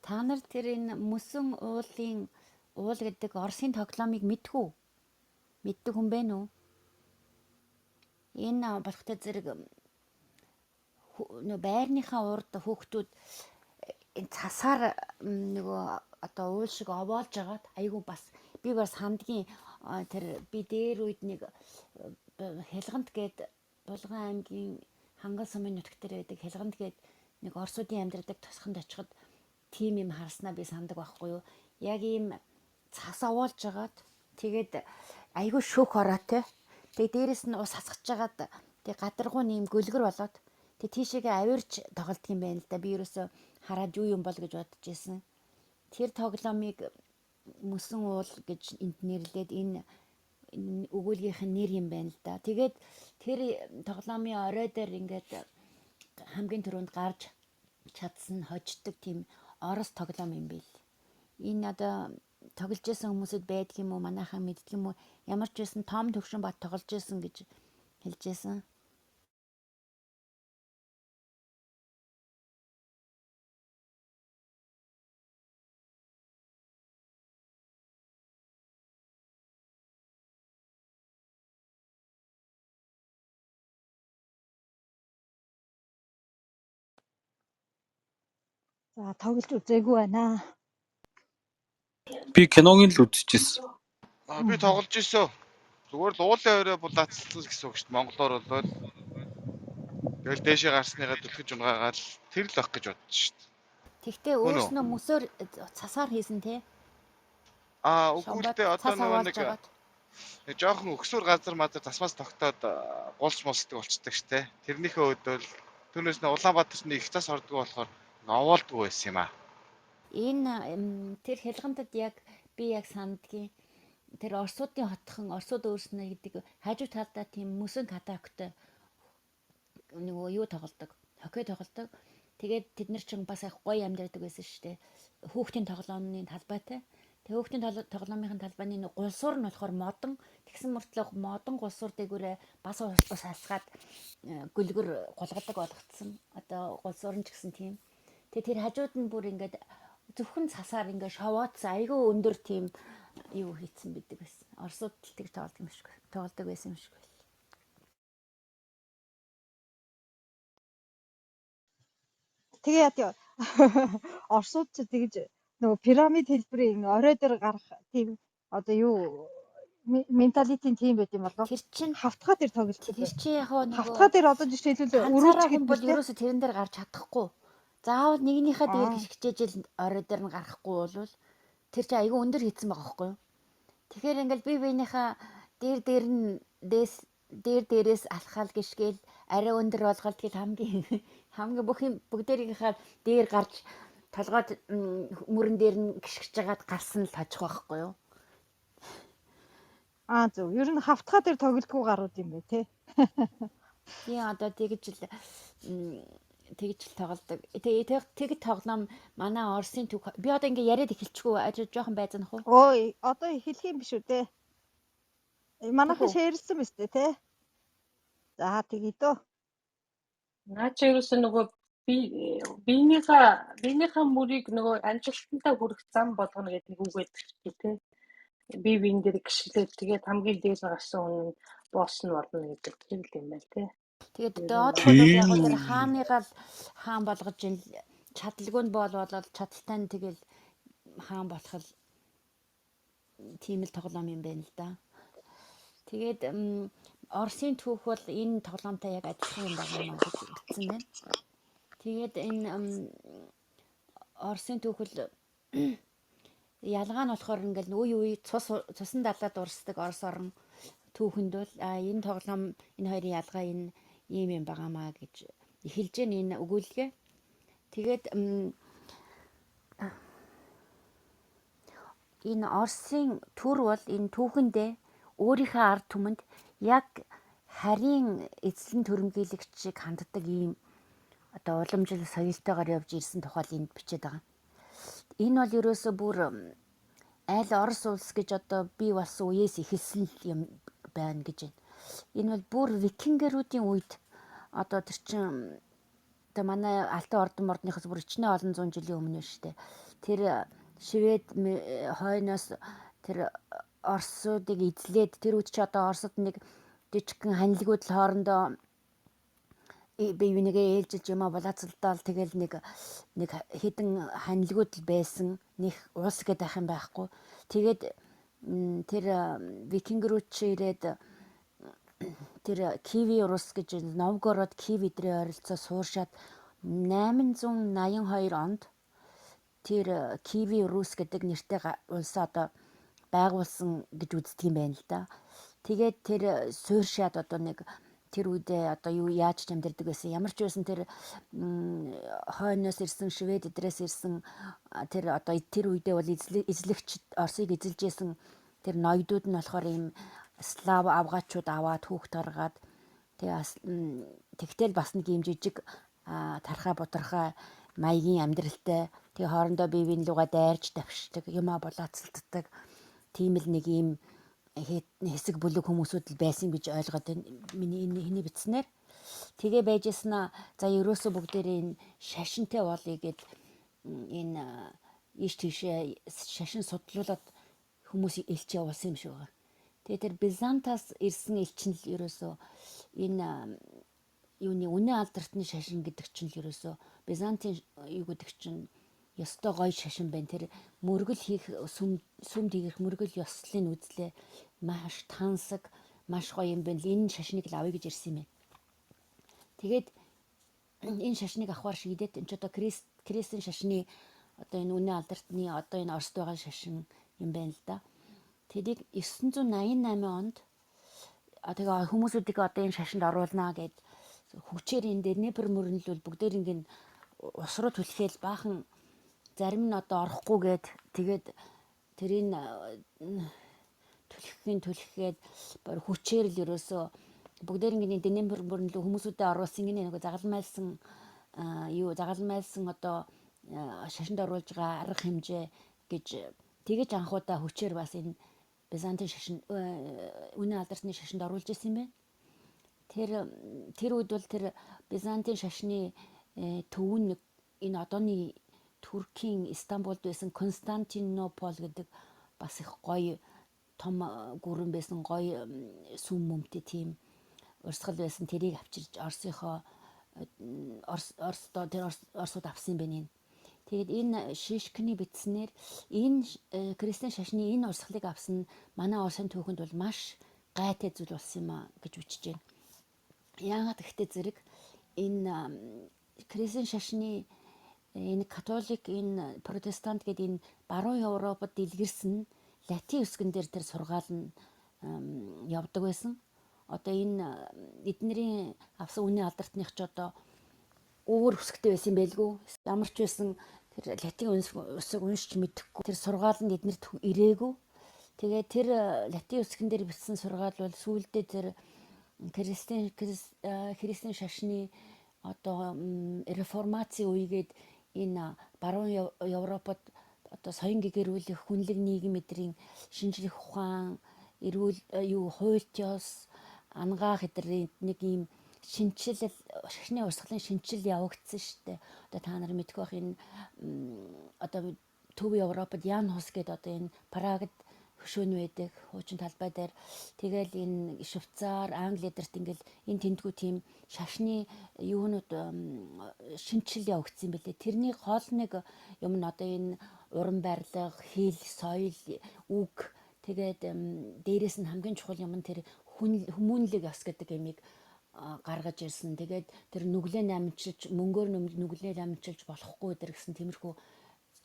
Та нар тэр энэ мөсөн уулын уул гэдэг Оросын тоглоомыг мэдэх үү? Мэддэг хүн бэ нү? Энэ болохтой зэрэг нөө байрныхаа урд хүүхдүүд энэ цасаар нөгөө одоо уул шиг овоолж агаад айгүй бас би бас хандгийн тэр би дээр үед нэг Хялгант гээд Булган аймгийн Хангал сумын нутаг дээр байдаг Хялгант гээд нэг орсуудын амьдардаг тосхонд очиход тийм юм харснаа би сандаг байхгүй юу. Яг ийм цас овоолж агаад тэгээд айгүй шүүх ороотой. Тэгээд дээрэс нь ус хасгаж агаад тэг гадаргуу нэм гөлгөр болоод тэг тийшээгээ авирч тоглолт юм байна л да. Би ерөөсө хараад юу юм бол гэж бодож исэн. Тэр тоглоомыг мөсөн уул гэж энд нэрлээд энэ өгүүлгийнх нь нэр юм байна л да. Тэгээд тэр тоглоомын орой дээр ингээд хамгийн түрүүнд гарч чадсан хождог тийм орос тоглоом юм бил. Энэ одоо тоглож исэн хүмүүсэд байдаг юм уу? Манайхан мэддэг юм уу? Ямар ч байсан Том Төвшин бат тоглож исэн гэж хэлж исэн. За тоглож үзээгүй байна. Би киног нь л үзчихсэн. А би тоглож ирсэн. Зүгээр л уулын орой булаацалсан л гэсэн үг шүү дээ. Монголоор бол тэгэл дээшээ гарсныгаа түлхэж унгаагаал тэр л байх гэж бодсон шүү дээ. Тэгтээ Мөн үү? өөрснөө мөсөөр цасаар хийсэн те. А үгүй л Шомбод дээ одоо цас нөгөө овоолж нэг агаад. нэг жоохон өксүр газар мазар тасмаас тогтоод гулж мулсдаг болчдөг шүү дээ. Тэрнийхээ өдөл түүнээс нь Улаанбаатарт нэг их цас ордгоо болохоор овоолдгоо байсан юм аа. Энэ тэр хялгантад яг би яг сандгийн тэр орсуудын хотхон орсууд өөрснөө гэдэг хажуу талдаа тийм мөсөн катактай нөгөө юу тоглодог. Хоккей тоглодог. Тэгээд тэд нар чинь бас их гоё амьдардаг байсан шүү дээ. Хүүхдийн тоглоомны талбайтай. Тэгээ хүүхдийн тоглоомын талбайны нэг гулсуур нь болохоор модон тэгсэн мөртлөө модон гулсуур дээгүүрээ бас ус алсгаад гөлгөр гулгадаг болгоцсон. Одоо гулсуур нь ч гэсэн тийм. Тэгээ тэр хажууд нь бүр ингээд зөвхөн цасаар ингээд шовоодсан айгүй өндөр тийм юу хийцэн бидэг байсан. Оросууд л тэгж тоглодог юм шиг тоглодог байсан юм шиг байл. Тэгээ яа тий. Орсууд ч тэгж нөгөө пирамид хэлбэрийн орой дээр гарах тийм одоо юу менталитийн тийм байт юм болов. Тэр чин Хавтгаа дээр тоглолцдог тэр бай. чи яг нөгөө Хавтгаа дээр одоо жишээлбэл өрөөч ганцаараа хүн гэдэг бол тий. ерөөсө тэрэн дээр гарч чадахгүй. Заавал нэгнийхээ дээр Аа. гიშгчээж л орой дээр нь гарахгүй болвол тэр чинь айгүй өндөр хийцэн байгаа байхгүй юу? Тэгэхээр ингээл бие биенийхээ дээр дээр нь дээс дээр дээрээс алхаал гიშгээл арай өндөр болгоод тэгэл хамгийн хамгийн бүх юм бүгдээрийнхээ дээр гарч толгойд мөрөн дээр нь гიშгэж жагаад гарсан л хожих байхгүй юу? Аа зөв. Ер нь хавтгаа дээр тоглолтгүй гарууд юм бэ тий. Тийм одоо тэгж л тэгж л тоглодог. Тэгээ тэг тоглоом манай Оросын төв би одоо ингээ яриад эхэлчихгүй ажиж жоохон байзанах уу? Ой, одоо хэлэх юм биш үү те. Тэг Манайхан үү. шеэрлсэн биз дээ те. За тэгье дөө. Наа чи ерөөсөө нөгөө би биенийхээ биенийхээ мөрийг нөгөө амжилтандаа хүрэх зам болгоно гэдэг нэг үг байдаг шүү дээ тий. Би биен дээр гიშгэлээд тэгээд хамгийн дээр нь гарсан хүн нь босс нь болно гэдэг тэр л юм байна тий. Тэгээд Ер нь доод бол бол яг гоо Тийм. тэр хааныгаа л хаан болгож ин чадалгүй нь бол болоод чадaltaй нь тэгэл хаан болох л тийм л тоглоом юм байна л да. Тэгээд Оросын түүх бол энэ тоглоомтой яг адилхан юм байна маа гэж бичсэн байна. Тэгээд энэ Оросын түүх бол ялгаа нь болохоор ингээл үе үе цус цусан далаад урсдаг Орос орон түүхэнд бол а энэ тоглоом энэ хоёрын ялгаа энэ ийм юм байгаамаа гэж эхэлж гэн энэ өгүүлгээ. Тэгээд энэ Оросын төр бол энэ түүхэндээ өөрийнхөө ард түмэнд яг харийн эзлэн төрөмгийлэгчийг ханддаг ийм одоо уламжлал соёлтойгоор явж ирсэн тухай л энд бичээд байгаа. Энэ бол ерөөсө бүр айл Орос улс гэж одоо бий болсон үеэс эхэлсэн юм байна гэж байна. Энэ бол бүр викингерүүдийн үед одоо тэр чин одоо манай Алтан ордон мордныхоос бүр өчнөө олон зуун жилийн өмнө шүү дээ. Тэр Швед хойноос тэр Оросуудыг эзлээд тэр үед чи одоо Оросод нэг жижигхэн ханилгууд л хоорондоо бие бинийгээ ээлжилж юмаа булаацалдаал тэгэл нэг нэг хэдэн ханилгууд л байсан. Них улс гэдэг ах юм байхгүй. Тэгээд тэр викингрүүд чи ирээд тэр Киви улс гэж Новгород Киев эдрийн ойролцоо сууршаад 882 онд тэр Киви Рус гэдэг нэртэй улсаа одоо байгуулсан гэж үздэг юм байна л да. Тэгээд тэр сууршаад одоо нэг тэр үедээ одоо юу яаж ч амьдардаг байсан. Ямар ч байсан тэр хойноос ирсэн Швед эдрээс ирсэн тэр одоо тэр үедээ бол эзлэгч Оросыг эзэлж исэн тэр ноёдууд нь болохоор ийм слав авгаачууд аваад хүүхд гаргаад тэгээ тэгтэл бас нэг ийм жижиг тархаа бутархаа маягийн амьдралтай тэгээ хоорондоо бие биен лугаа дайрч давшдаг, юмаа булаацалддаг тийм л нэг ийм хэсэг бүлэг хүмүүсүүд л байсан гэж ойлгоод байна. Миний энэ хэний бичснээр. Тэгээ байжсэн за ерөөсө бүгдээрээ энэ шашинтай болъё гэд энэ ийш тийшээ шашин судлуулад хүмүүс элч явуулсан юм шиг байгаа. Тэгээ тэр Византаас ирсэн элч нь л ерөөсөө энэ юуны үнэн алдартны шашин гэдэг чинь л ерөөсөө Византын юу гэдэг чинь ёстой гоё шашин байна. Тэр мөргөл хийх сүм сүм тэгэрх мөргөл ёслолыг үзлээ. Маш тансаг, маш гоё юм байна. Энэ шашныг л авъя гэж ирсэн юм байна. Тэгээд энэ шашныг авахар шийдээд энэ ч одоо крестийн шашны одоо энэ үнэн алдартны одоо энэ Оросд байгаа шашин юм байна л да. Тэрийг 988 онд тэгээ хүмүүсүүдийг одоо энэ шашинд оруулнаа гэд хүчээр энэ Днепр мөрнөл бүгдээр ингэн ус руу түлхээл баахан зарим нь одоо орохгүй гээд тэгээд тэрийг түлхэхийн түлхэгээд хүчээр л ерөөсөө бүгдээр ингэн Днепр мөрнөл хүмүүсүүдэд оруулсан гинэ нэг загалмайлсан юу загалмайлсан одоо шашинд оруулж байгаа арга хэмжээ гэж тэгэж анхудаа хүчээр бас энэ Византын шашин үнэн алдарсны шашинд оруулж исэн юм байна. Тэр үед бол тэр Византын шашны төв нь энэ одооны Туркийн Истанбулд байсан Константинопол гэдэг бас их гоё том гүрэн байсан, гоё сүм мөмтэй тийм урсгал байсан. Тэрийг авчирч Оросынхоо Орос тэр Оросууд авсан юм байна. Тэгээд энэ Шишкний бичснээр энэ крестийн шашны энэ урсгалыг авсан нь манай Оросын түүхэнд бол маш гайтай зүйл болсон юм а гэж бичиж байна. Яагаад гэхдээ зэрэг энэ крестийн шашны энэ католик, энэ протестант гэдэг энэ баруун Европод дэлгэрсэн латин үсгэн дээр тэр сургаал нь явдаг байсан. Одоо энэ эднэрийн авсан үнэн алдартных ч одоо өөр үсгтэй байсан юм байлгүй. Ямар ч байсан тэр латин үсэг уншиж мэдэхгүй. Тэр сургаал нь эднэрт ирээгүй. Тэгээ тэр латин үсгэн дээр бичсэн сургаал бол сүүлдээ тэр христийн шашны одоо реформацийн үегээд энэ баруун Европод одоо соён гэгэрүүлэх хүнлэг нийгэм эдрийн шинжлэх ухаан, эрүүл юу хуульч ёс, ангаах эдрийн нэг ийм шинчил шашны урсгалын шинчил явагдсан шүү дээ. Одоо та нар мэдэх бах энэ одоо Төв Европод Ян Хус гэдэг одоо энэ Прагд хөшөөн байдаг хуучин талбай дээр тэгэл энэ Швейцар, Англи эдэрт ингээл энэ тэндгүү тийм шашны юунууд шинчил явагдсан юм билээ. Тэрний гол нэг юм нь одоо энэ уран барилга, хэл, соёл, үг тэгээд дээрэс нь хамгийн чухал юм нь тэр хүмүүнлэг ёс гэдэг юмыг гаргаж ирсэн. Тэгээд тэр нүглээ намжилж, мөнгөөр нүглээ намжилж болохгүй дэр гэсэн тиймэрхүү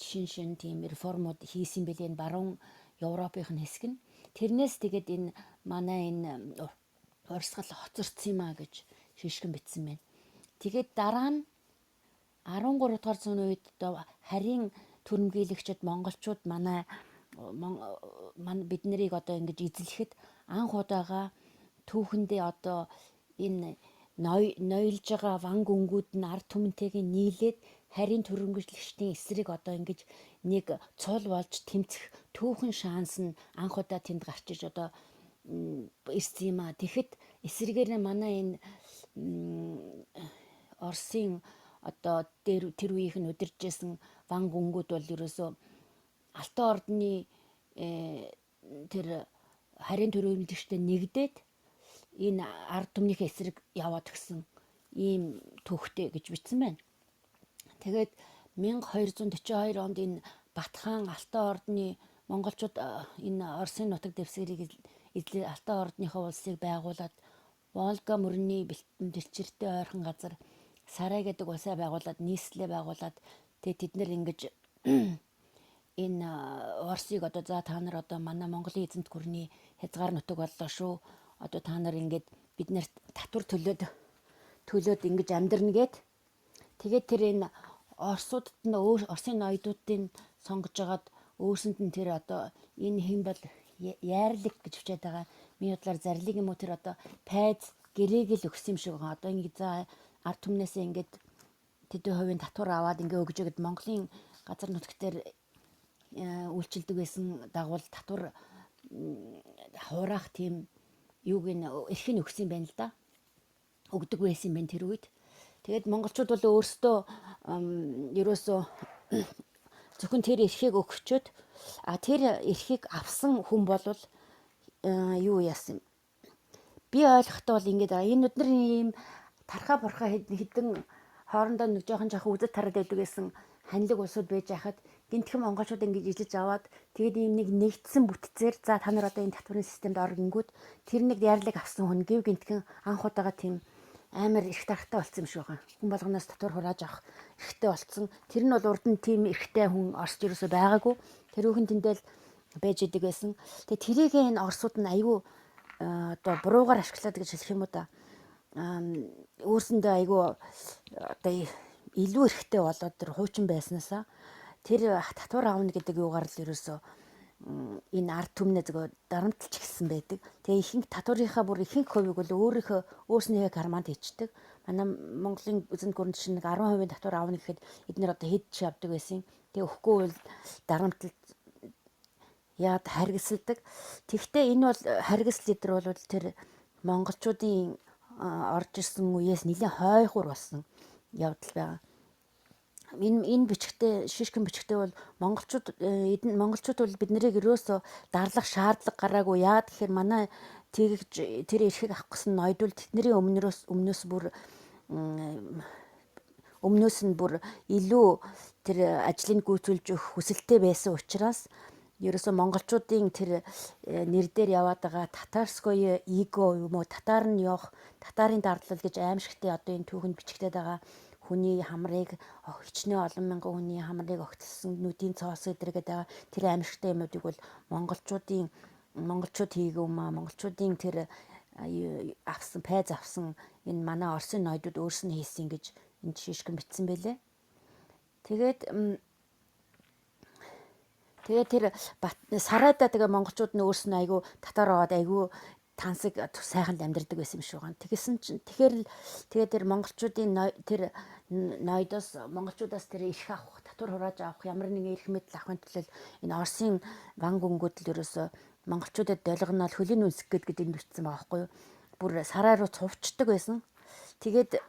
шин шин тийм реформууд хийсэн бэлээ энэ баруун Европын хэсэг нь. Тэрнээс тэгээд энэ манай энэ урсгал хоцорсон юм а гэж шишгэн бичсэн байна. Тэгээд дараа нь 13 дугаар зууны үед одоо харийн төрөмгийлэгчид монголчууд манай бид нарыг одоо ингэж эзлэхэд анх удаага түүхэндээ одоо энэ ноёлж байгаа ванг өнгүүд нь ард түмэнтэйгээ нийлээд харийн төрөмгийлэгчдийн эсрэг одоо ингэж нэг цул болж тэмцэх түүхэн шанс нь анх удаа тэнд гарч иж одоо ирсэн юм а. Тэгэхэд эсрэгээр нь манай энэ Оросын одоо дээр тэр үеийнх нь удирж исэн ван гүнгүүд бол ерөөсөө Алтан ордны тэр харийн төрөөлөгчтэй нэгдээд энэ ард түмнийхээ эсрэг яваад гисэн ийм түүхтэй гэж бичсэн байна. Тэгээд 1242 онд энэ Батхан Алтан ордны монголчууд энэ Оросын нутаг дэвсгэрийг эзлээ Алтан ордныхоо улсыг байгуулад Волга мөрний бэлчээртэй ойрхон газар Сарай гэдэг улсаа байгуулад нийслэлээ байгуулад тэгээд тэд нэр ингэж энэ Оросыг одоо за та нар одоо манай Монголын эзэнт гүрний хязгаар нутаг боллоо шүү. Одоо та нар ингээд бид нарт татвар төлөөд ингэж амьдрна гэд. Тэгээд тэр энэ Оросуудад нь өөр Оросын ноёдуудыг сонгож агаад өөрсөнд нь тэр одоо энэ хэн бол яарлаг гэж бичээд байгаа. Миний бодлоор зарлиг юм уу тэр одоо пайз гэрээг л өгсөн юм шиг байгаа. Одоо ингэ за ард түмнээсээ ингээд тэдэн хувийн татвар аваад ингээ өгж өгöd Монголын газар нутаг дээр үйлчилдэг байсан дагуул татвар хураах тийм юуг нь эрх нь өгсөн юм байна л да. Өгдөг байсан юм байна тэр үед. Тэгээд монголчууд бол өөрсдөө ерөөсөө зөвхөн тэр эрхийг өгчөөд а тэр эрхийг авсан хүн бол юу яасан юм. Би ойлгохдоо бол ингэж байгаа. Энэ өдний ийм тархаа бурхаа хэдэн хоорондоо нэг жоохон жоохон үзэл тараад байдаг гэсэн ханилаг улсууд байж хахад гинтхэн монголчууд ингэж ижиж аваад тэгээд ийм нэг нэгдсэн бүтцээр за та нар одоо энэ татварын системд ор гингүүд тэр нэг ярлыг авсан хүн гэв гинтхэн анх удаага тийм амар эрх дарахтай болсон юм шиг байгаа. Хүн болгоноос татвар хурааж авах эрхтэй болсон. Тэр нь бол урд нь тийм эрхтэй хүн Оросд ерөөсөө байгаагүй. Тэрүүхэн тэндэл байж идэг байсан. Тэгээ тэрийг энэ Оросууд нь айгүй одоо буруугаар ашиглаад гэж хэлэх юм уу да. Өөрсөндөө айгүй одоо илүү эрхтэй болоод тэр хуучин байснаасаа тэр татвар авна гэдэг юугаар л ерөөсөө энэ ард түмнээ зөвхөн дарамтлж эхэлсэн байдаг. Тэгээ ихэнх татварынхаа бүр ихэнх хувийг бол өөрийнхөө өөрснийхээ карманд хийчдэг. Манай Монголын эзэнт гүрэнд чинь нэг 10% татвар авна гэхэд эднэр одоо хэд ч явдаг байсан. Тэгээ өгөхгүй бол дарамтлж яад харгисалдаг. Тэгэхдээ энэ бол харгисал эдэр бол тэр монголчуудын орж ирсэн үеэс нэлээд хойхуур болсон явдал байгаа. Энэ бичгтээ шишгэн бичгтээ бол монголчууд эдэн монголчууд бол бид нарыг ерөөсөө дарлах шаардлага гараагүй. Яагаад гэхээр манай тэгж тэр эрхийг авах гэсэн ноёдвол тэдний өмнөөс бүр өмнөөс нь бүр илүү тэр ажлыг гүйцүүлж өгөх хүсэлтэй байсан учраас ерөөсөө монголчуудын тэр нэр дээр яваад байгаа татарское эго юм уу татар нь явах татарын дардлал гэж аимшигтэй одоо энэ түүхэнд бичигдээд байгаа хүний хамрыг хичнээн олон мянган хүний хамрыг огтлсон нүдийн цоос өдр гэдэг байгаа тэр аимшигтай юмнуудыг бол монголчууд хийгээв маа монголчуудын тэр авсан пайз авсан энэ манай Оросын ноёдууд өөрс нь хийсэн гэж энд шишгэн бичсэн байлээ. Тэгээд тэгээ тэр сарайдаа тэгээ монголчууд нь өөрс нь айгүй татар аваад айгүй тансаг сайханд амьдардаг байсан юм шиг байгаа. Тэгсэн чинь тэгэхээр тэгээ тэр монголчуудын тэр ноёдоос монголчуудаас тэр эрх авах, татвар хурааж авах, ямар нэгэн эрх мэдэл авахын төлөө энэ Оросын ван гүнгүүд л ерөөсөө монголчуудад долгоноол хөлийн үнсэх гээд гэдэг энд бичсэн байгаа байхгүй юу? Бүр сарай руу цувчдаг байсан. Тэгээд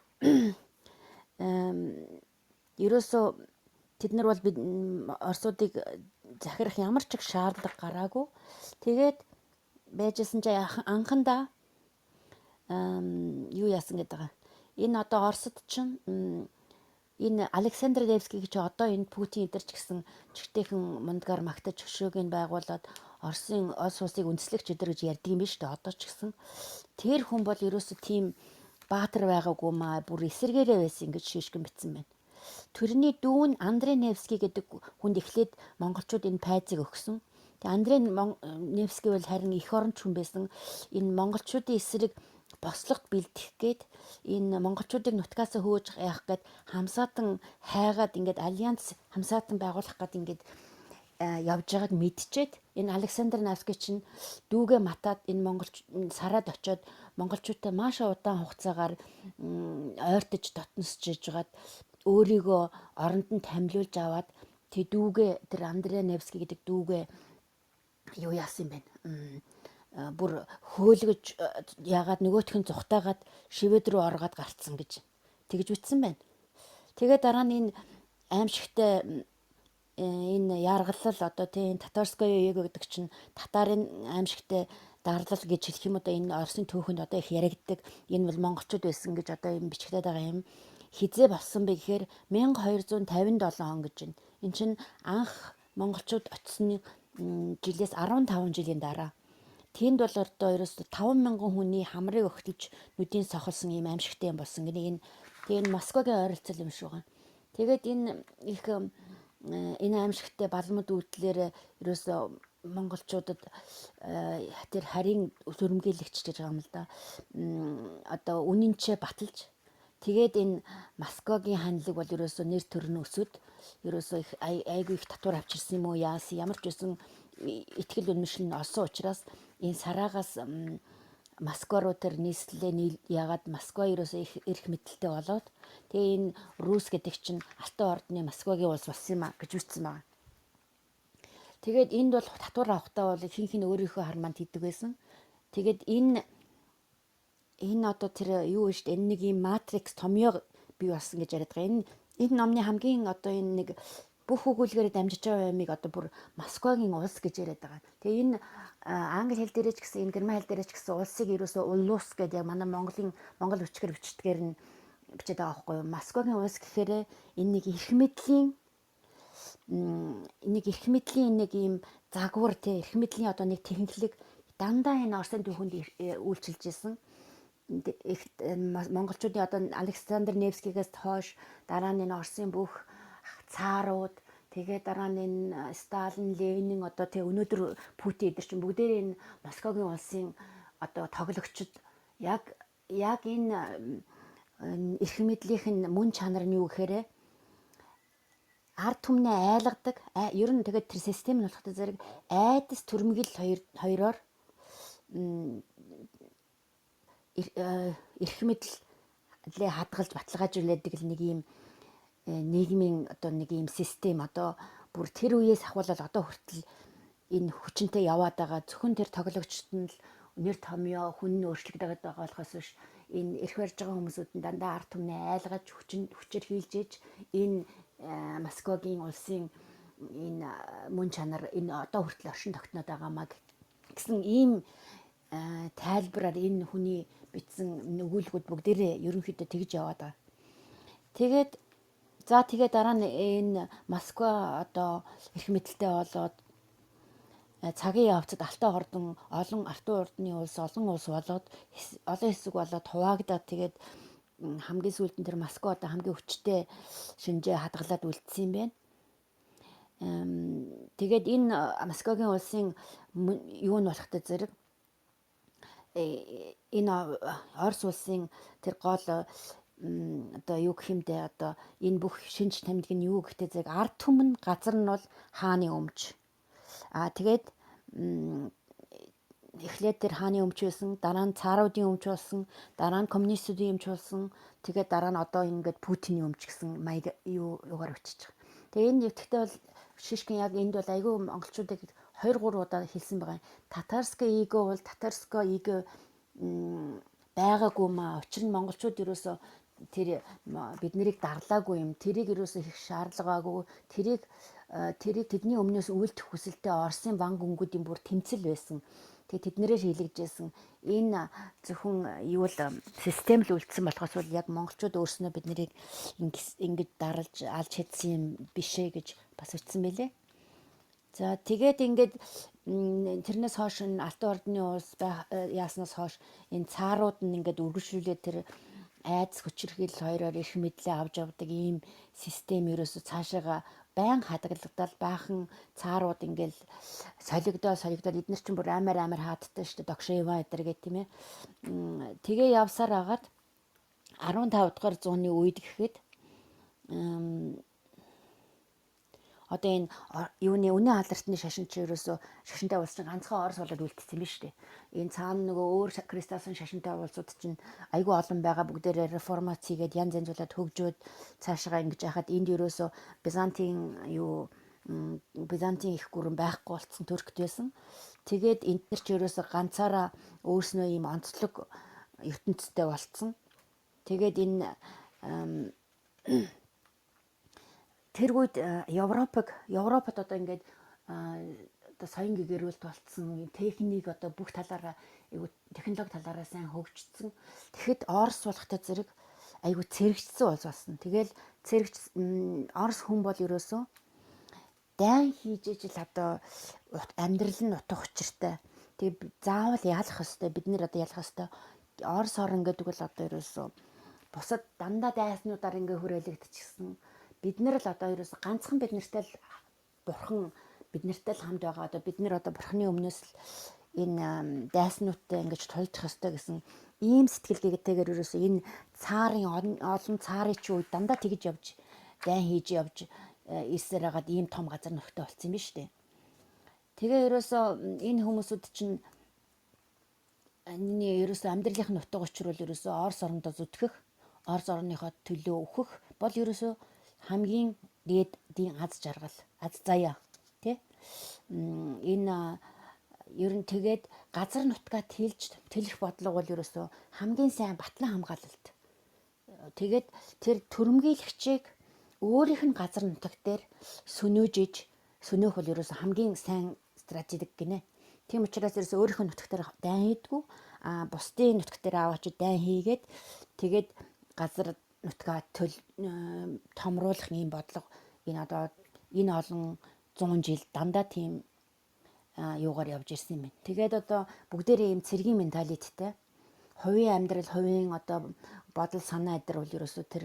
ерөөсөө тэд нар бол бид орсуудыг захирах ямар ч их шаардлага гараагүй. Тэгээд байжсэн чи анхандаа юу яасан гэдэг байгаа. Энэ одоо Оросд чинь энэ Александр Невский гэж одоо энэ Путин эдэр ч гэсэн чигтэйхэн мундгаар магтаж хөшөөг нь байгуулад Оросын олс улсыг үндэслэгч эдэр гэж ярьдаг юм биш үү одоо ч гэсэн. Тэр хүн бол ерөөсө тийм баатар байгаагүй маа бүр эсэргээрээ байсан гэж шишгэн бичсэн байна. Тэрний дүүн Андрей Невский гэдэг хүнд эхлээд монголчууд энэ пайзыг өгсөн. Тэгээ Андрей Невский бол харин эх оронч хүн байсан. Энэ монголчуудын эсрэг бослогот бэлдэх гээд энэ монголчуудыг нутгаас хөөж яах гээд хамсаатан хайгаад ингээд альянс хамсаатан байгуулах гээд ингээд явж байгааг мэдчихэд энэ Александр Невский чинь дүүгээ матаад энэ монголч сараад очиод монголчуудтай маш удаан хугацаагаар ойртож дотносч иж байгаад өөрийгөө оронд нь томилуулж аваад тэг дүүгээ тэр Андрей Невский гэдэг дүүгээ юу яасан юм бэ? Бүр хөөлгөж яагаад нөгөөх нь зүхтаагаад шивэд рүү оргоод гарцсан гэж тэгж бичсэн байна. Тэгээд дараа нь энэ аимшигтай энэ яргалал одоо тийм Татарская эго гэдэг чинь татарын аимшигтай дарлал гэж хэлэх юм одоо энэ Оросын түүхэнд одоо их яригддаг. Энэ бол монголчууд байсан гэж одоо юм бичигдээд байгаа юм. Хизээ болсон бэ гэхээр 1257 он гэж байна. Энэ чинь анх монголчууд очсны жилээс 15 жилийн дараа. Тэнд бол одоо ерөөсө 5000 хүний хамрыг өгтөж нүдийн сохолсон ийм аимшигтай юм болсон гэнэ. Энэ тэгээ энэ Москвагийн ойролцол юм шиг байгаа. Тэгээд энэ их энэ аимшигтай балмад үйлдэлээр ерөөсө монголчуудад тэр харийн сөрөмгийлэгч гэж байгаа юм л да. Одоо үнэнчээ баталж тэгээд энэ Москвагийн ханлаг бол ерөөсө нэр төр нь өсөд ерөөсө их айгүй их татвар авчирсан юм уу яасан ямар ч байсан итгэл үнэмшил нь олсон учраас энэ сараагаас Москва руу тэр нийслэлээ яагаад Москва ерөөсөө их эрх мэдэлтэй болоод тэгээ энэ Рус гэдэг чинь Алтан ордны Москвагийн улс болсон юм а гэж үздсэн байна. Тэгээд энд бол татвар авахтаа бол ихэнх нь өөрийнхөө хармаанд хийдэг байсан. Тэгээд энэ одоо тэр юу вэ шүү дээ энэ нэг юм матрикс томьёо бий болсон гэж яриад байгаа. Энэ номны хамгийн одоо энэ нэг бүх өгүүлгээр дамжиж байгаа юмыг одоо бүр Москвагийн улс гэж яриад байгаа. Тэгээ энэ англи хэл дээрээ ч гэсэн энэ герман хэл дээрээ ч гэсэн улсыг ерөөсөө улус гэдэг яг манай Монголын монгол өчгөр бичдгээр нь бичээд байгаа байхгүй юу. Москвагийн улс гэхээр энэ нэг эрх мэдлийн нэг эрх мэдлийн нэг ийм загвар те эрх мэдлийн одоо нэг технологи дандаа энэ Оросын түүхэнд үйлчилж исэн. Их монголчуудын одоо Александр Невскигээс хойш дараа нь энэ Оросын бүх цаарууд тэгээ дараа нь энэ Сталин, Ленин одоо тэг өнөөдөр Путин эдэр чинь бүгдээрээ энэ Москвагийн улсын одоо тоглогчид яг энэ эрх мэдлийнх нь мөн чанар нь юу гэхээр ард түмнээ айлгадаг. Ер нь тэгээд тэр систем нь болохтой зэрэг айдас төрмгөл хоёроор эрх мэдлээ хадгалж баталгаажуулдаг л нэг юм нийгмийн одоо нэг юм систем одоо бүр тэр үеэс ахуулаад одоо хүртэл энэ хүчинтэй яваад байгаа. Зөвхөн тэр тоглогчд нь л нэр томьёо хүн нь өөрчлөгдөд байгаа болохоос биш энэ эрх барьж байгаа хүмүүсүүд нь дандаа ард түмнээ айлгаж хүчээр хийлжээж энэ Москвагийн улсын энэ мөн чанар энэ одоо хүртэл оршин тогтноод байгаа маа гэсэн ийм тайлбараар энэ хүний бичсэн өгүүлбэрүүд бүгдээрээ ерөнхийдөө тэгж яваад байгаа. Тэгээд за тэгээ дараа нь энэ Москва одоо эрх мэдэлтэй болоод цагийн явцад Алтан ордон олон Алтан ордны улс олон улс болоод олон хэсэг болоод хуваагдаад тэгээд хамгийн сүүлд нь тэр Москва одоо хамгийн хүчтэй шинжээ хадгалаад үлдсэн юм байна. Тэгээд энэ Москвагийн улсын юу нь болохтой зэрэг энэ Орос улсын тэр гол одоо юу гэх юм бэ одоо энэ бүх шинж тэмдэг нь юу гэхтэй зэрэг ард түмэн газар нь бол хааны өмч. Аа тэгээд эхлээд тэр хааны өмч байсан, дараа нь цааруудын өмч болсон, дараа нь коммунистуудын өмч болсон. Тэгээд дараа нь одоо ингээд Путиний өмч гэсэн маяг юугаар өчөж байгаа. Тэгээ энэ итгэвтэй бол шишгэн яг энд бол айгүй монголчуудыг 2 3 удаа хэлсэн байгаа. Татарская эго бол татарская эго байгаагүй маа. Учир нь монголчууд ерөөсөө тэр бид нарыг дарлаагүй юм. Тэрийг ерөөсөө хийх шаардлагаагүй. Тэрийг тэдний өмнөөс үйлдэх хүсэлтэй Оросын ван гүнгүүдийн бүр тэмцэл байсан. Тэгээ тэднэрээр хийлэгжсэн. Энэ зөвхөн юу л систем л үлдсэн болохоос бол яг монголчууд өөрснөө бид нарыг ингэж даралж алж чадсан юм бишээ гэж бас үтсэн байлээ. За тэгээд ингээд тэрнээс хойш энэ Алтан ордны улс яаснаас хойш энэ цаарууд нь ингээд үргэлжлүүлээд тэр айдас хүчирхийлэл хоёроор эрх мэдлээ авч явдаг ийм систем ерөөсө цаашаага байн хадгалагдал баахан цаарууд ингээл солигдоо эднэр чинь бүр амар хаадтай шүү дээ догшоо эдэр гэх тийм ээ. Тэгээ явсаар агаад 15 дугаар зууны үед гэхэд одоо энэ юуны үнэн алартны шашин чи ерөөсөө шашинтай улс чинь ганцхан Орос болоод үлдсэн юм биш үү? Энэ цаана нөгөө өөр кристалсын шашинтай улсууд чинь айгүй олон байгаа бүгдээрээ реформац хийгээд янз янз болоод хөгжөөд цаашаа ингэж яхад энд ерөөсөө Византын юу Византын их гүрэн байхгүй болцсон Туркт байсан. Тэгээд энд нар ч ерөөсөө ганцаараа өөрснөө ийм онцлог ертөнцтэй болцсон. Тэгээд энэ Тэр үед Европод одоо ингээд одоо соён гэгэрүүлэлт болцсон, техник одоо бүх талаараа айгу технологи талаараа сайн хөгжсөн. Тэгэхэд Орос болохтой зэрэг айгу цэрэгчсэн улс болсон. Тэгэл цэрэгч Орос хүн бол ерөөсөө дайн хийж ижил одоо амьдрал нь утга учиртай. Тэгээ заавал ялах ёстой. Бид нэр одоо ялах ёстой. Орос орн гэдэг бол одоо ерөөсөө бусад дандаа дайснуудаар ингээ хүрээлэгдчихсэн. Бид нар л одоо ерөөсөө ганцхан бид нартай л бурхан бид нартай л хамт байгаа. Одоо бид нар одоо бурханы өмнөөс л энэ дайснуудтай ингэж тулдах ёстой гэсэн ийм сэтгэлгээтэйгээр ерөөсөө энэ цаарын олон цаарын чи үед дандаа тэгж явж дайн хийж явж ирсээр хагаад ийм том газар нөхтэй болсон юм биш үү? Тэгээ ерөөсөө энэ хүмүүсүүд чинь энэ ерөөсөө амьдралынх нь утга учир бол ерөөсөө Орос орондоо зүтгэх, Орос орныхоо төлөө өөхөх бол ерөөсөө хамгийн дээдийн аз жаргал, аз заяа тий. Энэ ер нь тэгээд газар нутгаа тэлж тэлэх бодлого бол ерөөсөө хамгийн сайн батлан хамгаалалт. Тэгээд тэр төрөмгийлөгчийг өөрийнх нь газар нутаг дээр сөнөөж иж сөнөөх бол ерөөсөө хамгийн сайн стратеги гинэ. Тийм учраас ерөөсөө өөрийнх нь нутаг дээр дайн хийдгүү, а бусдын нутаг дээр аваач дайн хийгээд тэгээд газар нутгаа төл томруулах ийм бодлого энэ одоо энэ олон 100 жил дандаа тийм юугаар явж ирсэн юм байна. Тэгээд одоо бүгдээрээ ийм цэргийн менталитеттэй хувийн амьдрал, хувийн одоо бодол санаа эдэр бол ерөөсөө тэр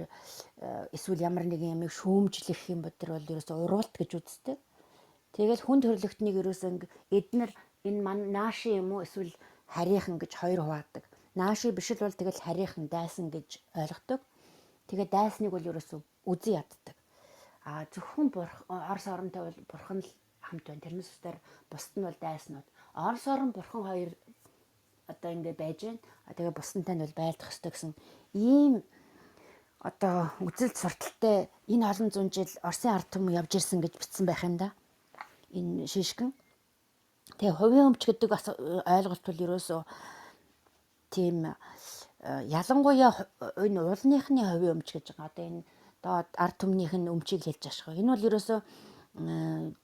эсвэл ямар нэгэн юмыг шүүмжлэх юм бодэр бол ерөөсөө уруулт гэж үздэг. Тэгэл хүн төрлөختнийг ерөөсөө эднэр энэ ман нааши юм уу эсвэл харийнхан гэж хоёр хуваадаг. Нааши биш л бол тэгэл харийнхан дайсан гэж ойлгодог. Тэгээ дайсныг бол ерөөсөө үзэн яддаг. А зөвхөн Орос оронтой бол бурхан л хамт байна. Тэрнээс үстээр бусд нь бол дайснууд. Орос орон бурхан хоёр одоо ингэ байж байна. А тэгээ бусдантай нь бол байлдах ёстой гэсэн ийм одоо үзэл сурталтай энэ олон зуун жил Оросын ард түмэн явж ирсэн гэж бичсэн байх юм да. Энэ шишгэн. Тэгээ хувийн өмч гэдэг бас ойлголт бол ерөөсөө тийм ялангуяа энэ уулныхны хувийн өмч гэж байгаа. Одоо энэ доод ард түмнийх нь өмчийг хэлж ашиг. Энэ бол ерөөсөө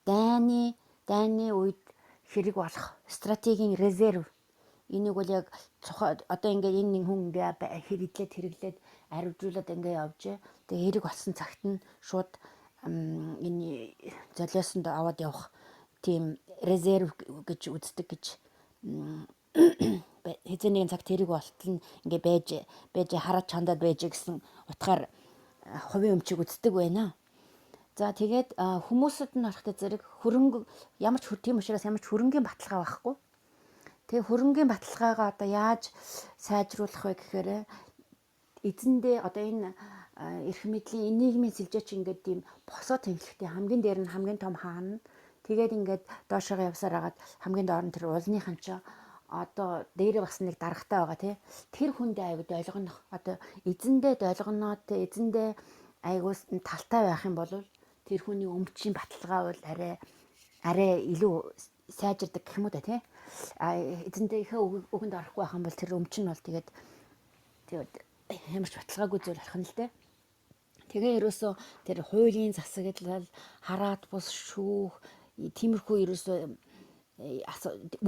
дайны үед хэрэг болох стратегийн резерв. Энийг бол яг одоо ингээд энэ хүн ингээ хэрэглээд хэрэглээд аривжуулаад ингээ явжээ. Тэгээ хэрэг болсон цагт нь шууд энэ золиосонд аваад явах тийм резерв гэж үздэг гэж хэзээ нэгэн цагт хэрэг болтол нь ингээ байж байж хараад чандаад байж гэсэн утгаар хувийн өмчийг үздэг байна. За тэгээд хүмүүсүүд нь болохтой зэрэг хөрөнгө ямар ч тийм учраас ямар ч хөрөнгийн баталгаа байхгүй. Тэгээ хөрөнгийн баталгаагаа одоо яаж сайжруулах вэ гэхээр эзэндээ одоо энэ эрх мэдлийн энэ нийгмийн сэлжээч ингээд тийм босоо тэнхлэгтэй хамгийн дээр нь хамгийн том хаан нь тэгээд ингээд доошоогоо явсаар хагаад хамгийн доор нь тэр уулныхан ч одоо дээрээ бас нэг даргатай байгаа тий. Тэр хүндээ аягүй долгонох одоо эзэндээ долгоноо тий эзэндээ аягүй талтай байх юм бол тэр хүний өмчийн баталгаа бол арай арай илүү сайжирдаг гэх юм уу да тий. А эзэндээ ихэ үгэнд орохгүй байх юм бол тэр өмч нь бол тэгээд тэгээд ямар ч баталгаагүй зүйл болох нь л дээ. Тэгээ ерөөсөө тэр хуулийн засаглал, хараат бус шүүх тиймэрхүү ерөөсөө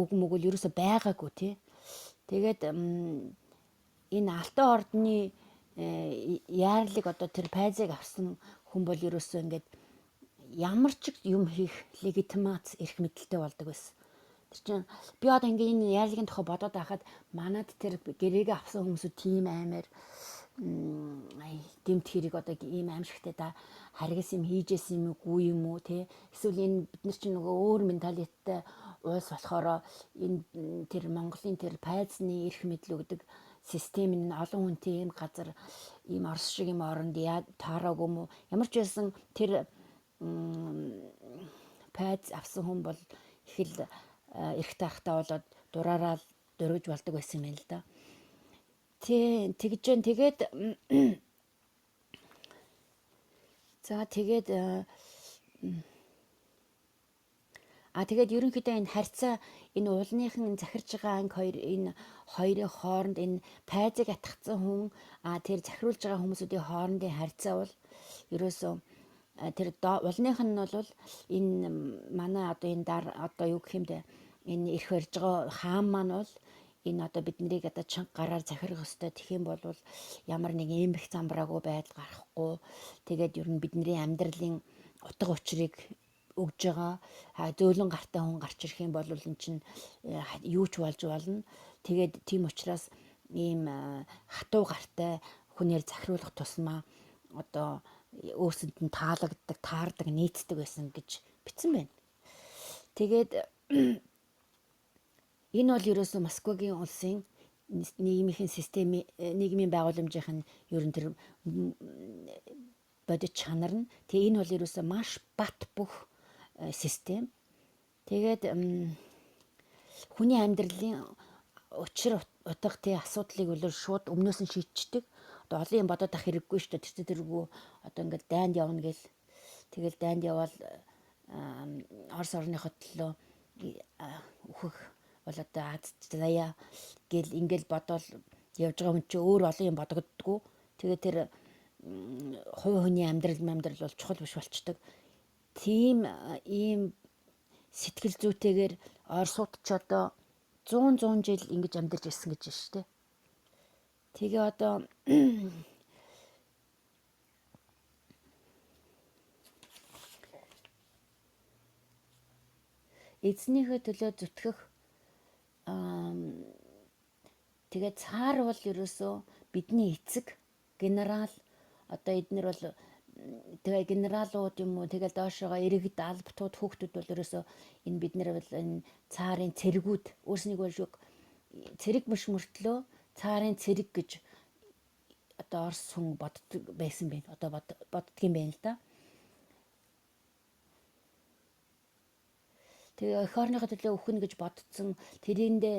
үг мөгөл ерөөсөө байгаагүй тий. Тэгээд энэ Алтан ордны яарлыг одоо тэр пайзыг авсан хүн бол ерөөсөө ингээд ямар ч юм хийх легитимац эрх мэдэлтэй болдог байсан. Тэр чинь би одоо ингээ энэ яарлыгийн тухай бодоод байхад манад тэр гэрээгээ авсан хүмүүсүүд тийм аймаар гэмт хэрэг одоо ийм аимшигтай да харгас юм хийжсэн юм уу юм уу те эсвэл энэ бид нар чинь нөгөө өөр менталитеттэй улс болохоор энэ тэр Монголын тэр пайзны эрх мэдэл өгдөг систем нь олон хүнтэй ийм газар ийм Орос шиг юм оронд яа таараагүй юм уу ямар ч байсан тэр пайз авсан хүн бол их л эрх тархтай болоод дураараа дөрвж болдог байсан юм байна л да. Тий, тэгж जैन тэгээд за тэгээд тэгээд ерөнхийдөө энэ харьцаа энэ уулныхан захирч байгаа анги хоёр энэ хоёрын хооронд энэ пайзыг атгацсан хүн тэр захируулж байгаа хүмүүсүүдийн хоорондын харьцаа бол ерөөсөө Тэр улных нь бол энэ манай одоо энэ дар одоо юу гэх юм бэ, энэ эрх барьж байгаа хаан маань бол энэ одоо биднийг одоо чанга гараар захирах ёстой. Тэгэх юм бол ямар нэг эмх замбраагүй байдал гарахгүй. Тэгээд ер нь бидний амьдралын утга учирыг өгж байгаа. Зөөлөн гартай хүн гарч ирэх юм бол эн чинь юу ч болж болно. Тэгээд тийм учраас ийм хатуу гартай хүнээр захируулах тусмаа одоо өөрсөнд нь таалагддаг, таардаг, нийцдэг байсан гэж бичсэн байна. Тэгээд энэ бол ерөөсөө Москвагийн улсын нийгмийн системийн, нийгмийн байгууламжийн нь ер нь тэр бодит чанар нь. Тэгээ энэ бол ерөөсөө маш бат бөх систем. Тэгээд хүний амьдралын учир утга тий асуудлыг бол шууд өмнөөс нь шийдчихдэг. Одоо олон юм бодоод ах хэрэггүй шүү дээ. Тэр тэргүй одоо ингээд дайнд явна гэл. Тэгэл дайнд явбал Орос орныхоо төлөө үхэх бол одоо аз заяа гэл ингээл бодоол явж байгаа хүн чинь өөр олон юм бодогддгоо. Тэгээ тэр хувь хүний амьдрал бол чухал биш болчдөг. Тийм ийм сэтгэл зүйтэйгээр Оросууд ч одоо 100 100 жил ингэж амьдарч ирсэн гэж байна шүү дээ. Тэгээ одоо эзнийхээ төлөө зүтгэх, тэгээ цаар бол ерөөсөө бидний эцэг генерал, одоо эднэр бол тэгээ генералууд юм уу, тэгэл доошоогоо иргэд албатууд хүүхдүүд бол ерөөсөө энэ бид нар бол энэ цаарын цэргүүд, өөрснийг бол цэрэг биш мөртлөө цаарын цэрэг гэж одоо Орос хүн боддог байсан байх. Одоо боддгийм байх л да. Тэгээ эх орныхоо төлөө үхэн гэж бодцсон, тэрэндээ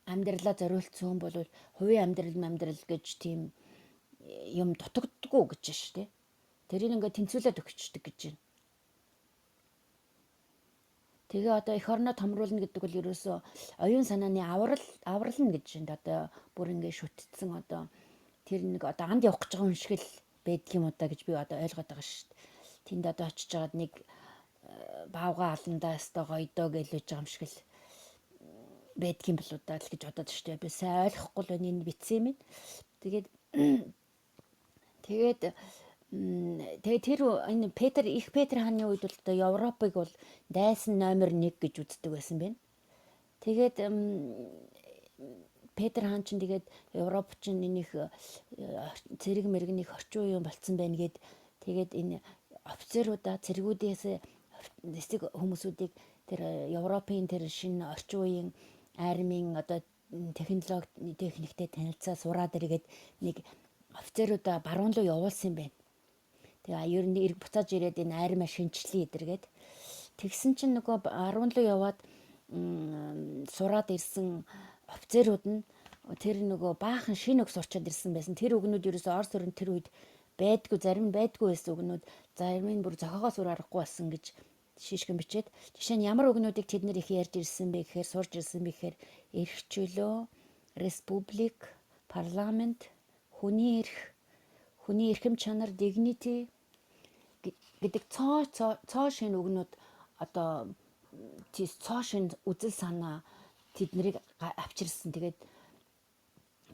амьдралаа зориулсан хүн бол хувийн амьдрал гэж тийм юм дутагддаггүй гэж байна шүү дээ. Тэрийг ингээд тэнцвүүлээд өгчдөг гэж байна. Тэгээ одоо эх орноо томруулна гэдэг бол ерөөсөө оюун санааны аврална гэж байна. Одоо бүр ингээд шүтцсэн одоо тэр нэг одоо анд явах гэж байгаа хүн шиг л байдаг юм уу да гэж би одоо ойлгоод байгаа шүү дээ. Тэнд одоо очиж байгаад нэг баавга аландаа өстой гоё доо гэж л байгаа юм шиг л байдаг юм болоо да л гэж бодоод шүү дээ. Би сайн ойлгохгүй л байна, энэ бичсэн юм. Тэгээд тэгээд тэр энэ Петр, их Петр хааны үед бол одоо Европыг бол дайсан номер 1 гэж үздэг байсан байна. Тэгээд Петр хаан чинь тэгээд Европ чинь энийх цэрэг мэрэгнийх орчин үеийн болцсон байна гэд, тэгээд энэ офицеруудаа, цэргүүдээс эсэг хүмүүсүүдийг тэр Европын тэр шинэ орчин үеийн армийн одоо технологи техниктэй танилцаа сураад иргээд нэг офицеруудаа баруун руу явуулсан юм байна. Тэгээ ер нь эрг буцааж ирээд энэ армиа шинчлээ эдэргээд тэгсэн чинь нөгөө баруун руу яваад сураад ирсэн офицерууд нь тэр нөгөө баахан шинэ үг сурчаад ирсэн байсан. Тэр үгнүүд ерөөсөө Орос өрн тэр үед байдгүй, зарим нь байдгүй байсан үгнүүд, зарим нь бүр зохиогоос үр аргагүй болсон гэж шишгэн бичээд, жишээ нь ямар үгнүүдийг тэд нэр их ярьж ирсэн бэ гэхээр, сурж ирсэн бэ гэхээр эрх чөлөө, республик, парламент, хүний эрх, хүний эрхэм чанар, dignity гэдэг цоо шинэ үгнүүд, одоо цоо шинэ үзэл санаа тэднийг авчирсан. Тэгээд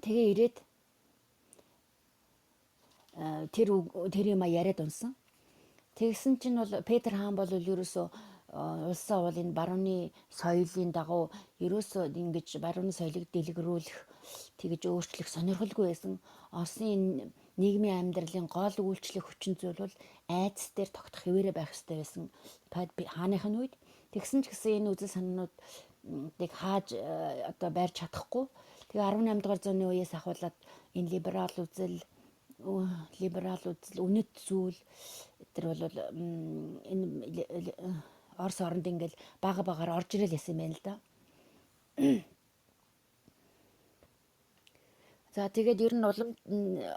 тэгээ ирээд тэр юм яриад унсан. Тэгсэн чинь бол Петр хаан бол ерөөсөө улсаа бол энэ барууны соёлын дагуу ерөөсөө ингэж барууны соёлыг дэлгэрүүлэх, тэгэж өөрчлөх сонирхолгүй байсан. Оросын нийгмийн амьдралын гол үйлчлэх хүчин зүйл бол айдас дээр тогтох хэвээрээ байх ёстой байсан. Хааных нь үед тэгсэн ч гэсэн энэ үзэл санаануудыг хааж одоо байрч чадахгүй. Тэгээ 18 дугаар зууны үеэс ахуулаад энэ либерал үзэл, үнэт зүйл тэр бол энэ Орос оронд ингээл бага багаар орж ирэл ясан юм байна л да. За тэгээд ер нь улам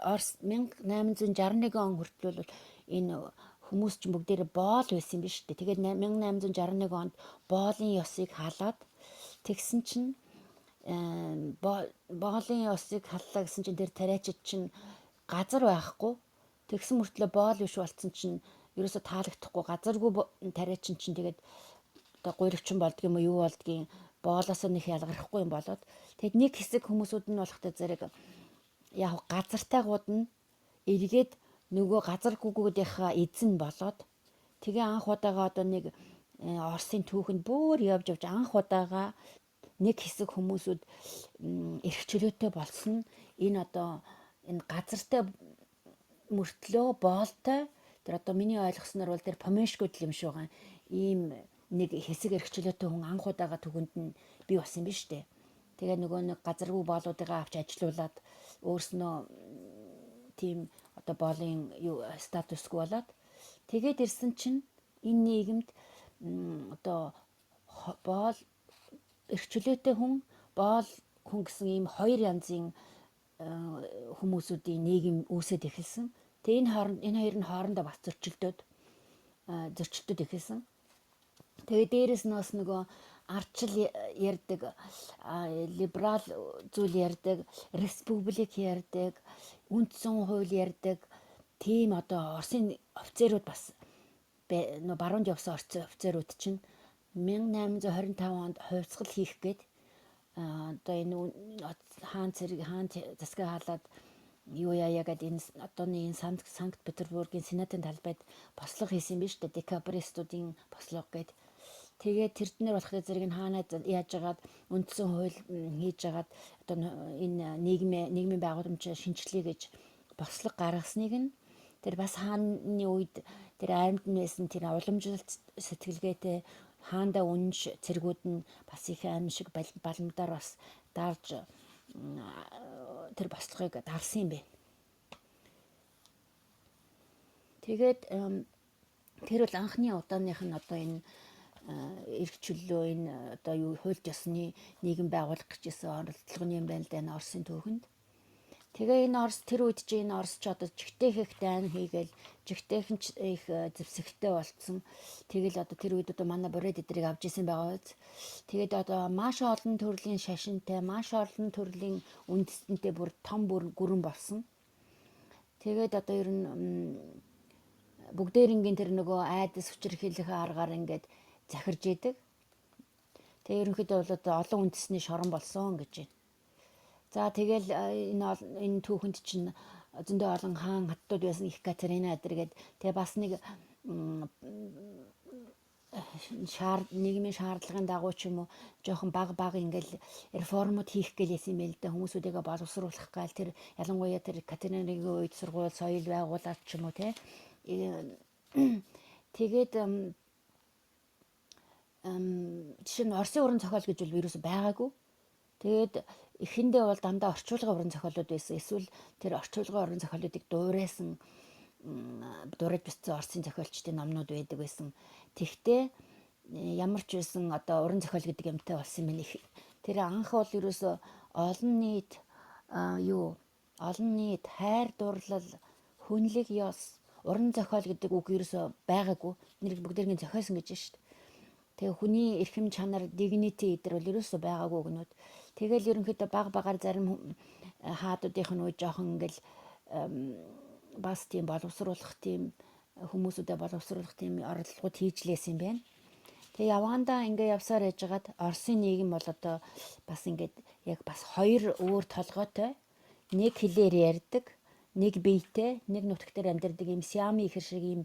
Орос 1861 он хүртэл бол энэ хүмүүс ч бүгдээрээ боол байсан юм биш үү. Тэгээд 1861 онд боолын ёсыг халаад, тэгсэн чинь боолын ёсыг халлаа гэсэн чинь тэр тариачид чинь газар байхгүй. Тэгсэн мөртлөө боол биш болцсон чинь ерөөсө таалагдахгүй газаргүй тариачин чинь тэгээд одоо гуйлагчин болдго юм уу, юу болдгийг боолоосоо нэг ялгархгүй юм болоод тэгэд нэг хэсэг хүмүүсүүд нь болохтой зэрэг яг газартайгууд нь эргээд нөгөө газаргүйгүүдийнхаа эзэн болоод тэгээ анх удаага одоо нэг Оросын түүхэнд бүр явж явж анх удаага нэг хэсэг хүмүүсүүд эрх чөлөөтэй болсон. Энэ одоо энэ газартай мөртлөө боолтой тэр одоо миний ойлгосноор бол тэр помешкүүд л юм шиг байгаа. Ийм нэг хэсэг эрх чөлөөтэй хүн анх удаага түүхэнд нь бий болсон юм биш үү? Тэгээ нөгөө нэг газаргүй боолуудыгаа авч ажилуулад өөрснөө тийм одоо боолын юу статусгүй болоод тэгээд ирсэн чинь энэ нийгэмд одоо боол эрх чөлөөтэй хүн, боол хүн гэсэн ийм хоёр янзын хүмүүсүүдийн нийгэм үүсээд эхэлсэн. Тэгээ энэ хооронд энэ хоёр нь хоорондоо бас зөрчилдөд эхэлсэн. Тэгээ дээрэс нь бас нөгөө ардчил ярьдаг, либерал зүйл ярьдаг, республик ярьдаг, үндсэн хууль ярьдаг тийм одоо Оросын офицерууд бас нөө баруунд явсан офицерууд чинь 1825 онд хувьцгал хийх гээд одоо энэ хаан цэрэг хаан засгаа хаалаад юу яая гэд энэ одооны энэ Санкт Петербургийн сенатын талбайд бослого хийсэн юм биш үү, декабристуудын бослого гээд. Тэгээд тэрднэр болохоор зэрэг нь хаанаа яаж жагаад үндсэн хууль хийж жагаад одоо энэ нийгмийн байгууламж шинжлэе гэж бослого гаргасныг нь тэр бас хааны үед тэр армид нь байсан тэр уламжлалт сэтгэлгээтэй хаандаа үнэнч цэргүүд нь бас их аим шиг баламдаар бас дарж тэр бослогыг дарсан юм байна. Тэгээд тэр бол анхны удааных нь одоо энэ эрх чөлөө, энэ одоо юу хуульд ёсны нийгэм байгуулах гэж исэн оролдлого юм байна л да энэ Оросын түүхэнд. Тэгээ энэ Орос тэр үед чи энэ Орос ч одоо жигтэйх дайн хийгээл жигтэйхэн ч их зэвсэгтэй болцсон. Тэгэл одоо тэр үед одоо манай бурайд эдрийг авч исэн байгаа биз. Тэгээд одоо маш олон төрлийн шашинтай, маш олон төрлийн үндэстэнтэй бүр том бүр гүрэн болсон. Тэгээд одоо ер нь бүгдээрингийн тэр нөгөө айдас хүчирхийлэх аргаар ингээд захирж идэг. Тэгээ ерөнхийдөө бол одоо олон үндэсний шорон болсон гэж байна. За тэгэл энэ түүхэнд чинь зөндөө олон хаан хаттууд байсан, их Катерина эдэргээд тэгээ бас нэг нийгмийн шаардлагын дагуу ч юм уу жоохон баг баг ингээл реформуд хийх гэлээсэн юм байл да, хүмүүсүүдийгээ боловсруулах гаал тэр ялангуяа тэр Катеринагийн үед сургууль соёл байгуулаад ч юм уу те. Тэгээд жишээ нь Оросын уран зохиол гэж бол ерөөсөй байгаагүй. Тэгээд эхэндээ бол дандаа орчуулгын уран зохиолууд байсан. Эсвэл тэр орчуулгын уран зохиолуудыг дуурайж бичсэн Оросын зохиолчдын номнууд байдаг байсан. Тэгтээ ямар ч байсан одоо уран зохиол гэдэг юмтай болсон юм байна. Тэр анх бол ерөөсөө олон нийт юу олон нийт хайр дурлал, хүнлэг ёс, уран зохиол гэдэг үг ерөөсөө байгаагүй. Нэр бүгдээрийн зохиосон гэж шүү дээ. Тэгээ хүний эрхэм чанар, dignity эдэр бол ерөөсөө байгаагүй гэнүүд. Тэгэл ерөнхийдөө баг багаар зарим хаадуудынх нь үе жоохон ингээл бас тийм боловсруулах, тийм хүмүүсүүдэд боловсруулах тийм оролдлогод хийж лээсэн юм байна. Тэгээ яваандаа ингээ явсаар яжгаад Оросын нийгэм бол одоо бас ингээд яг бас хоёр өөр толгойтой, нэг хэлээр ярьдаг, нэг биетэй, нэг нутаг дээр амьдардаг ийм Сиами ихэр шиг ийм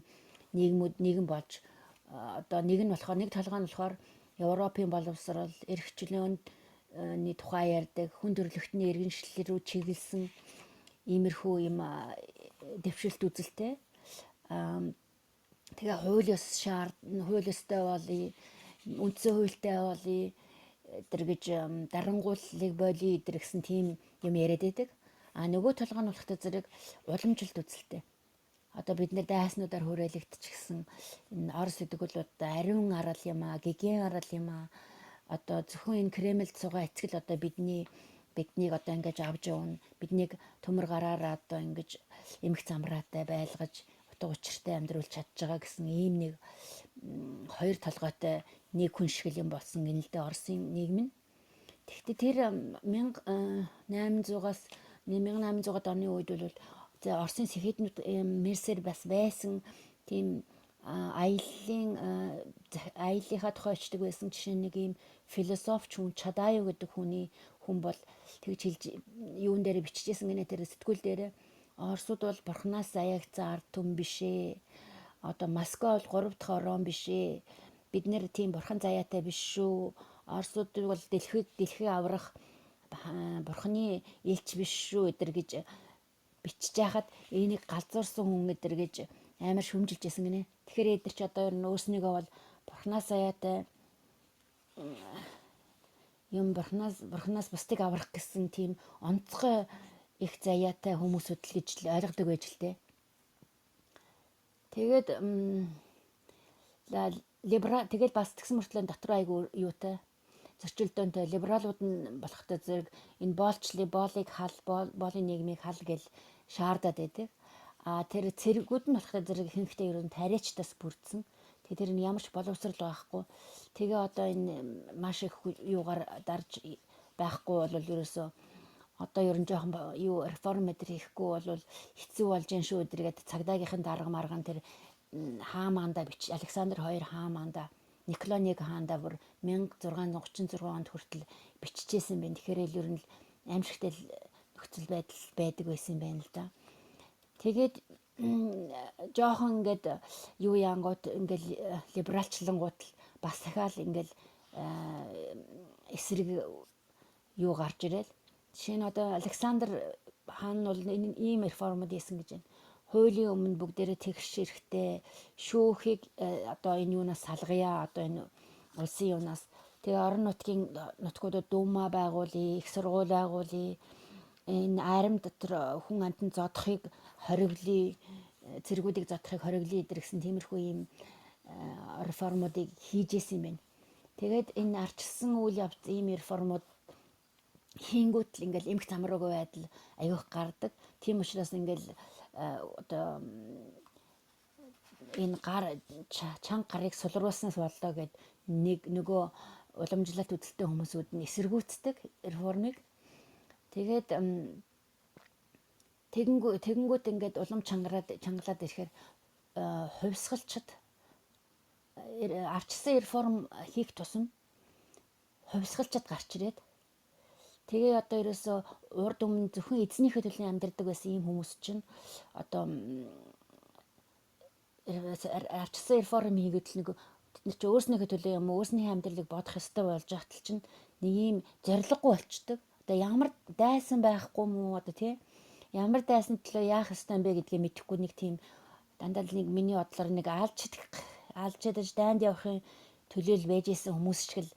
нийгмүүд нийгэм болж одоо нэг нь болохоор нэг толгой нь болохоор Европын боловсрол, эрх чөлөөний тухай ярьдаг, хүн төрөлхтний иргэншил рүү чиглэсэн иймэрхүү юм дэвшилт үзэлтэй. Тэгээ хууль ёс шаард, хууль ёстой болъё, үндсэн хуультай болъё тэр гэж дарангууллыг болиё эдэр гэсэн тийм юм яриад байдаг. А нөгөө толгой нь болохтой зэрэг уламжлалт үзэлтэй. Одоо бид нэр дайснуудаар хүрээлэгдчихсэн энэ Орос гэдэг бол одоо ариун арал юм аа, гигэн арал юм аа. Одоо зөвхөн энэ Кремльд суугаа эцгэл одоо биднийг одоо ингэж авч явна. Биднийг төмөр гараараа одоо ингэж эмх замраатай байлгаж утга учиртай амьдруулж чадж байгаа гэсэн ийм нэг хоёр толгойтой нэг хүн шиг юм болсон гэнэ л дээ Оросын нийгэм нь. Тэгэхдээ тэр 1800-аас 1800-ад оны үед бол За Оросын сэхэднүүд мерсер бас байсан тийм аяллын аяллынхаа тухай бичдэг байсан. Жишээ нь нэг ийм философч хүн Чадаев гэдэг хүний хүн бол тэгж хэлж юун дээр бичижсэн гинэ, тэр сэтгүүл дээр Оросууд бол бурхнаас заяагцсан ард түмэн биш ээ. Одоо Москва бол 3 дахь орон биш ээ. Бид нэр тийм бурхан заяатай биш шүү. Оросууд бол дэлхийг аврах бурханы элч биш шүү эдэр гэж бичиж яхад энийг галзуурсан хүн эдэр гэж амар шүмжилж байсан гинэ. Тэгэхээр эдэр чи одоо ер нь өөрснийгөө бол бурхнаас заяатай юм бурхнаас бусдыг аврах гэсэн тийм онцгой их заяатай хүмүүсүүд л гэж ойлгодог байж л дээ. Тэгээд либерал тэгэл бас тэгсэн мөртлөө дотор айгу юутай зөрчилдөөнтэй либералууд нь болохтой зэрэг энэ боолчлыг боолыг хал боолын нийгмийг хал гэл шаардаад байдаг. А тэр цэргүүд нь болохтой зэрэг ихэнхдээ ер нь тариачтаас бүрдсэн. Тэгээ тэр нь ямар ч боловсрал байхгүй. Тэгээ одоо энэ маш их юугаар дарж байхгүй бол ерөөсөө одоо ер нь жоохон юу реформ мэдэр хийхгүй бол хэцүү болж гин шүү өдргээд цагдаагийнхан дарга марган тэр хаамаанда бич Александр 2 хаамаанда Николай 1 хаанда бүр 1636 онд хүртэл биччихсэн байна. Тэгэхээр л ер нь аимшигтэй нөхцөл байдал байдаг байсан юм байна л да. Тэгээд жоохон ингээд юу яангууд ингээл либералчлангууд л бас дахиад ингээл эсрэг юу гарч ирэл. Жишээ нь одоо Александр хаан нь бол энэ ийм реформуд хийсэн гэж байна. Хуулийн өмнө бүгдээрээ тэгш эрэхтэй, шүүхийг одоо энэ юунаас салгая, одоо энэ улсын юунаас тэгээ орон нутгийн нутгуудад дума байгуулъя, их сургууль байгуулъя, энэ арим дотор хүн амьтан зодохыг хориглоё, цэргүүдийг зодохыг хориглоё гэдэр гэсэн тиймэрхүү ийм реформуудыг хийж исэн юм байна. Тэгээд энэ арчилсан үйл явц ийм реформуд хийнгүүт л ингээл эмх замраагүй байдал аягүй гардаг. Тийм учраас ингээл одоо энэ гар чанга гарыг сулруулснаас боллоо гэд нэг нөгөө уламжлалт үзэлтэй хүмүүсүүд нь эсэргүүцдэг реформыг. Тэгээд тэгэнгүүт ингээд улам чангараад чангалаад ирэхээр хувьсгалчид арчилсан реформ хийх тусам хувьсгалчид гарч ирээд тэгээ одоо ерөөсөө урд өмнө зөвхөн эзнийхээ төлөө амьдардаг байсан ийм хүмүүс чинь одоо арчилсан реформ хийгээд л нэг тэд нар чи өөрснийхөө төлөө юм өөрснийхээ амьдралыг бодох ёстой болж байхад чинь нэг ийм зориггүй болчдөг. Одоо ямар дайсан байхгүй мүү одоо тий ямар дайсан төлөө яах ёстой юм бэ гэдгийг мэдэхгүй нэг тийм дандаа л нэг миний бодлоор нэг алж чадаж дайнд явахын төлөө л байж исэн хүмүүс ч гэл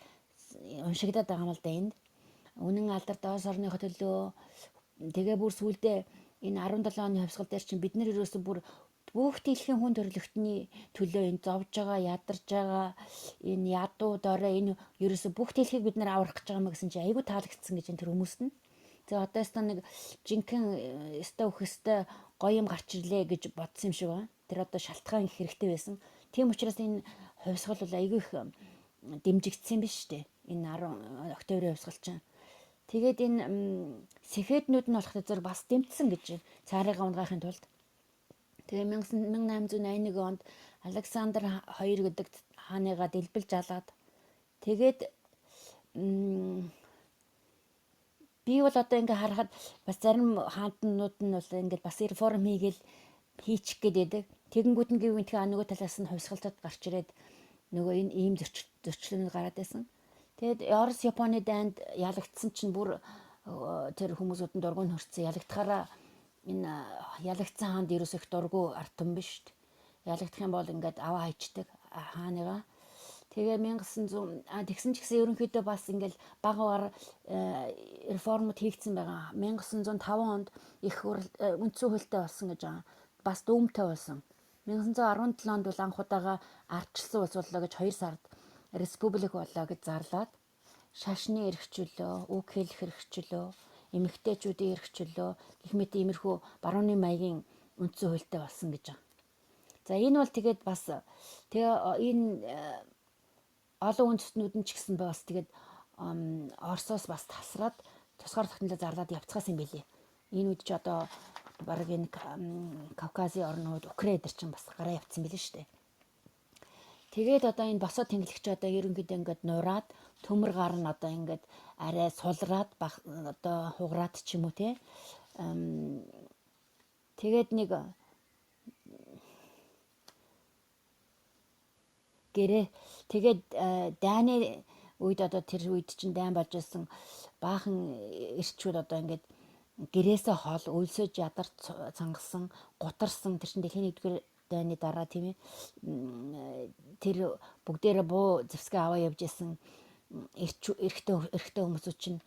уншигдаад байгаа юм л да энд. Үнэн алдар доош орныхоо төлөө тэгээ бүр сүулдэ энэ 17 оны хувьсгал дээр чинь бид нар ерөөсө бүр бүх дэлхийн хүн төрөлхтний төлөө энэ зовж байгаа, ядарч байгаа энэ ядуу дорой энэ ерөөсө бүх дэлхийг бид нар аврах гэж байгаа юм гэсэн чинь айгүй таалагдсан гэж энэ тэр хүмүүст нь. Тэгээ одоо өстө нэг жинхэнэ өстө өөх өстө гоё юм гарч ирлээ гэж бодсон юм шиг байна. Тэр одоо шалтгаан их хэрэгтэй байсан. Тийм учраас энэ хувьсгал бол айгүй их дэмжигдсэн биш үү? Энэ 10 октябрийн хувьсгал чинь. Тэгээд энэ сэхэднүүд нь болохоор зэрэг бас дэмжсэн гэж цаарыгаа унгаахын тулд. Тэгээ 1881 онд Александр II гэдэг хааныгаа дэлбэлж алаад тэгээд би бол одоо ингээ харахад бас зарим хаантнууд нь бол ингээд бас реформ хийгээл хийчих гээд байдаг. Тэгэнгүүт нь гэвэн тэгээ нөгөө талаас нь хувьсгалтад гарч ирээд нөгөө энэ ийм зөрчлөнүүд гараад байсан. Тэгээд Орос Японы дайнд ялагдсан чинь бүр тэр хүмүүсүүд нь дургуун хөрцөн ялагдахаараа энэ ялагдсан хаанд ерөөсөө их дургу ард түмэн биш шүү дээ. Ялагдах юм бол ингээд аваа хайчдаг хааныгаа. Тэгээ 1900 тэгсэн ч гэсэн ерөнхийдөө бас ингээл бага багаар реформуд хийгдсэн байгаа. 1905 онд их үндсэн хуультай болсон гэж байгаа. Бас дүүмтэй болсон. 1917 онд бол анх удаага ардчилсан улс боллоо гэж 2 сард республик боллоо гэж зарлаад шашны эрх чөлөө, үг хэлэх эрх чөлөө, эмэгтэйчүүдийн эрх чөлөө гэх мэт иймэрхүү барууны маягийн үндсэн хуультай болсон гэж байгаа. За энэ бол тэгээд бас тэгээ энэ олон үндэстнүүд нь ч гэсэн бас тэгээд Оросоос бас тасраад тусгаар тогтнолоо зарлаад явцгаас юм билий. Энэ үед ч одоо Бараг энэ Кавказын орнууд, Украин дээр чинь бас гараа явцсан билээ шүү дээ. Тэгээд одоо энэ босоо тэнглэгч одоо ерөнхийдөө ингээд нураад төмөр гар нь одоо ингээд арай сулраад одоо хугараад ч юм уу те. Тэгээд нэг гэрээ тэгээд дайны үед одоо тэр үед чинь дайн болж исэн баахан эрчүүд одоо ингээд гэрээсээ хол өлсөж ядарч цангасан, гутарсан тэр чинь дэлхийн нэгдүгээр дайны дараа тийм ээ тэр бүгдээрээ буу зэвсгээ аваа явж исэн эрэгтэй хүмүүсүүд чинь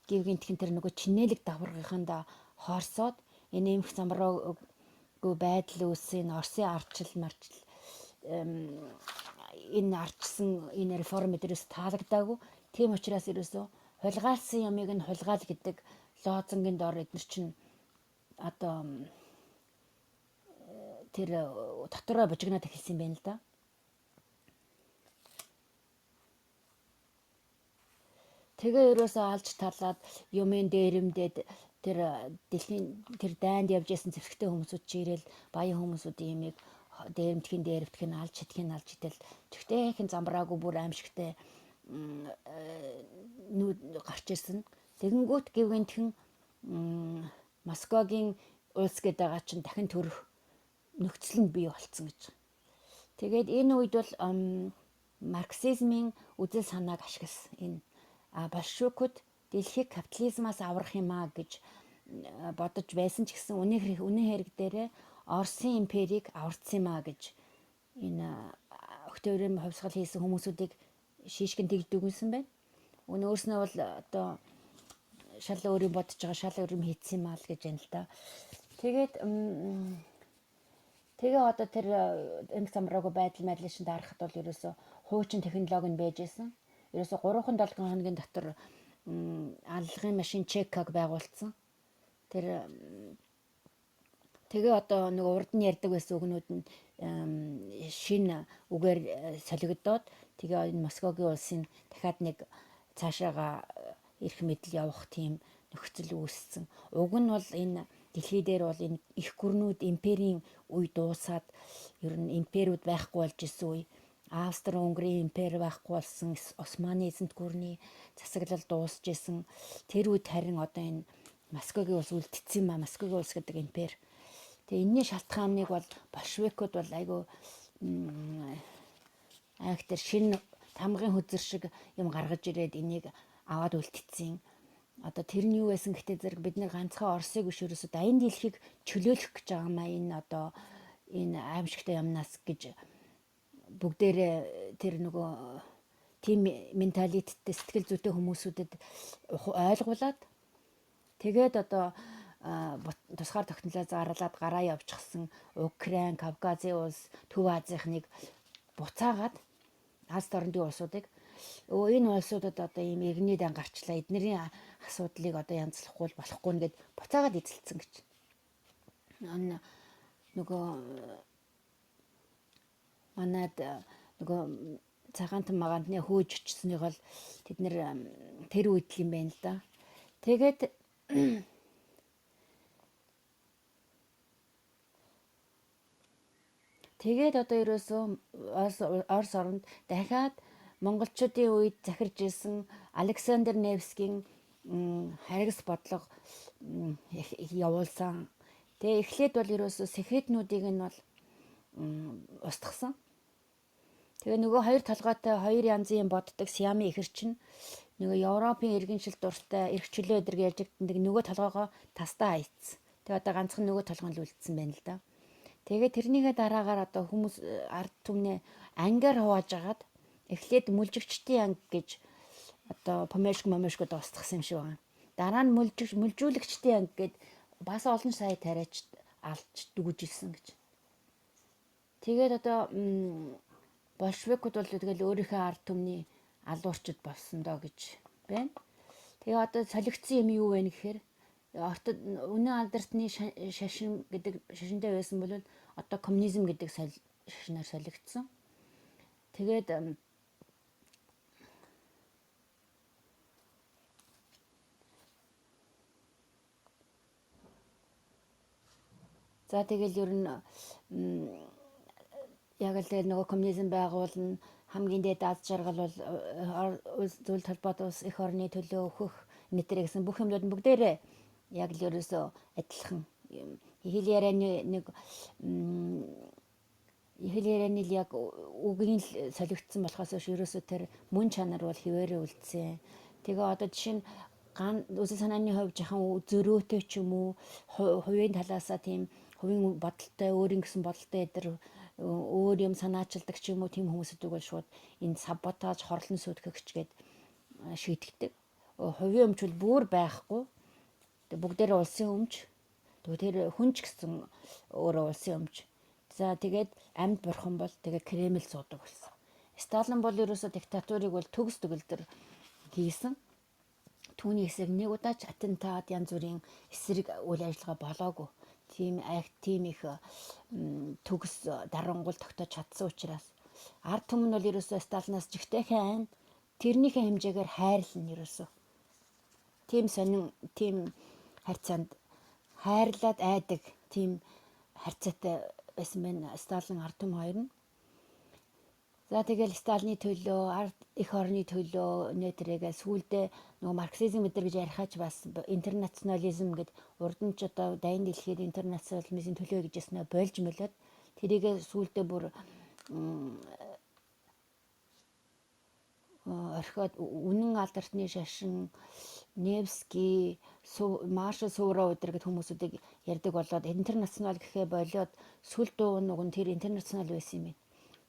гівгэнтхэн тэр нөгөө чинээлэг давхаргынхаа хоорсоод энэ эмх замраагүй байдал үүссэн Оросын ардчил марчил энэ ардчсан энэ реформ дээрээс таалагдаагүй. Тийм учраас ерөөсөө хулгайлсан ямыг нь хулгайл гэдэг лозунгийн дор эднэр чинь одоо тэр дотороо бужигнаад эхэлсэн юм байна л да. Тэгээ ерөөсөө алж талаад юмын дээрэмдээд тэр дэлхийн тэр дайнд явж исэн зэвсэгтэй хүмүүсүүд чи ирээл баян хүмүүсүүдийн юмыг дээрэмдэхин дээрвдэх нь алж хэдхийн алж идэл чигтээхэн замбраагүй бүр аимшигтэй нүүд гарч ирсэн. Тэгэнгүүт гівгэнтхэн Москвагийн улс гэдэг байгаа чинь дахин төрөх нөхцөл нь бий болцсон гэж. Тэгээд энэ үед бол марксизмын үзэл санааг ашигласан. Энэ большевикууд дэлхийг капитализмаас аврах юм а гэж бодож байсан ч гэсэн үнэн хэрэг дээрээ Оросын империйг аварцсан юм а гэж энэ октябрийн хувьсгал хийсэн хүмүүсүүдийг шийшгэн тэгж дүгнсэн байна. Үнэ өөрснөө бол одоо шал өөр юм бодож байгаа, шал өөр юм хийцсэн юм аа л гэж байна л да. Тэгээд тэгээ одоо тэр эмх замраагүй байдал байдлын шин дарахад бол ерөөсө хуучин технологи нь байж исэн. Ерөөсө 3-7 хоногийн дотор аллагын машин чекаг байгуулсан. Тэр тэгээ одоо нэг урд нь ярьдаг байсан үгнүүд нь шинэ үгээр солигдоод тэгээ энэ Москвагийн улсын дахиад нэг цаашаага эрх мэдэл явах тийм нөхцөл үүссэн. Уг нь бол энэ дэлхий дээр бол энэ их гүрнүүд империйн үе дуусаад ер нь империуд байхгүй болж исэн үе. Австри Унгарын импери байхгүй болсон, Османы эзэнт гүрний засаглал дуусж исэн. Тэр үед харин одоо энэ Москвагийн улс үлдсэн юм а. Москвагийн улс гэдэг импери. Тэгээ энэний шалтгааныг бол большевикууд бол айгүй айхтар шинэ тамгын хөзөр шиг юм гаргаж ирээд энийг аваад үлдсэн. Одоо тэр нь юу байсан гэхдээ зэрэг бид нэр ганцхан Оросыг биш ерөөсөө дайнд дэлхийг чөлөөлөх гэж байгаа маа энэ одоо энэ аимшигтай юмнаас гэж бүгдээрээ тэр нөгөө тийм менталитеттэй сэтгэл зүйтэй хүмүүсүүдэд ойлгуулад тэгээд одоо тусгаар тогтнолоо зарлаад гараа явчихсан Украин, Кавказын улс, Төв Азийнхныг буцаагаад Аз дорнодын улсуудыг энэ улсуудад одоо ийм иргэний дан гарчлаа. Эднэрийн асуудлыг одоо янзлахгүй болохгүй нэгэд буцаагаад эзэлсэн гэж. Нөгөө манад нөгөө цагаантан магаантны хөөж очсоныг бол тэд нэр тэр үед л юм байна л да. Тэгээд тэгээд одоо ерөөсөө Орос оронд дахиад монголчуудын үед захирж исэн Александр Невскийн харгас бодлого явуулсан. Тэгээ эхлээд бол ерөөсөө секретнүүдийг нь бол устгасан. Тэгээ нөгөө хоёр толгойтой хоёр янзын юм боддог Сиамын ихэр чинь нөгөө Европын иргэншил дуртай эрх чөлөө өдр гэж ярьдаг нөгөө толгоогоо тастаа хайцсан. Тэгээ одоо ганцхан нөгөө толгой нь л үлдсэн байна л да. Тэгээ тэрнийхээ дараагаар одоо хүмүүс ард түмнээ ангиар хувааж агаад эхлээд мүлжигчдийн анги гэж одоо помешк момешкод устгасан юм шиг байна. Дараа нь мүлжүүлэгчдийн анги гэд бас олон сая тариач алж дүгжсэн гэж. Тэгээд одоо большевикууд бол тэгэл өөрийнхөө ард түмний алуурчд болсон доо гэж байна. Тэгээ одоо солигдсон юм юу вэ гэхээр ортод үнэн алдартны шашин гэдэг шашинтай байсан бол одоо коммунизм гэдэг шашнаар солигдсон. Тэгээд За тэгэл ер нь яг л тэр нөгөө коммунизм байгуулна, хамгийн дээд аз жаргал бол зүйл толгойд улс эх орны төлөө өөхөх нэтэр гэсэн бүх юмнууд нь бүгдээрээ яг л ерөөсөө адилхан. Хэл ярианы нэг хэл ярианы л яг үгийн л солигдсон болохоос биш ерөөсөө тэр мөн чанар бол хിവэрэ үлдсэн. Тэгээ одоо жишээ нь ган үсэл санааны хувьд жахан зөрөөтэй ч юм уу, хувийн талаасаа тийм хувийн бодолтой, өөрийн гэсэн бодолтой эдэр өөр юм санаачилдаг ч юм уу, тийм хүмүүсүүдийг бол шууд энэ саботаж, хорлон сүйтгэгч гээд шийтгэдэг. Хувийн өмч бол бүр байхгүй. Тэг бүгдээрээ улсын өмч. Тэгвэл тэр хүн ч гэсэн өөрөө улсын өмч. За тэгээд амьд бурхан бол тэгээд Кремль суудаг болсон. Сталин бол ерөөсөө диктатурыг бол төгс төгөлдөр хийсэн. Түүний эсрэг нэг удаа ч аттентат, янз бүрийн эсрэг үйл ажиллагаа болоогүй. Тийм айх, тийм их төгс дарангуул тогтоож чадсан учраас ард түмэн бол ерөөсөө Сталинаас жигтэйхэн айн тэрнийхээ хэмжээгээр хайрлна ерөөсөө. Тийм сонин, тийм харьцаанд хайрлаад айдаг тийм харьцаатай байсан байна Сталин, ард түмэн хоёр нь. За тэгэл Сталины төлөө, ард эх орны төлөө нэтрэгээ сүүлдээ нөгөө марксизм өдр гэж ярихаач бас интернационализм гэд урд нь ч одоо дайн дэлхийд интернационализмын төлөө гэж яснаа болж мөлөөд тэрийгэ сүүлдээ бүр орхиод үнэн алдартны шашин, Невский, Маршал Суворов өдр гэд хүмүүсүүдийг ярьдаг болоод интернационал гэхээ болиод сүл дуу нүг нь тэр интернационал байсан юм байна.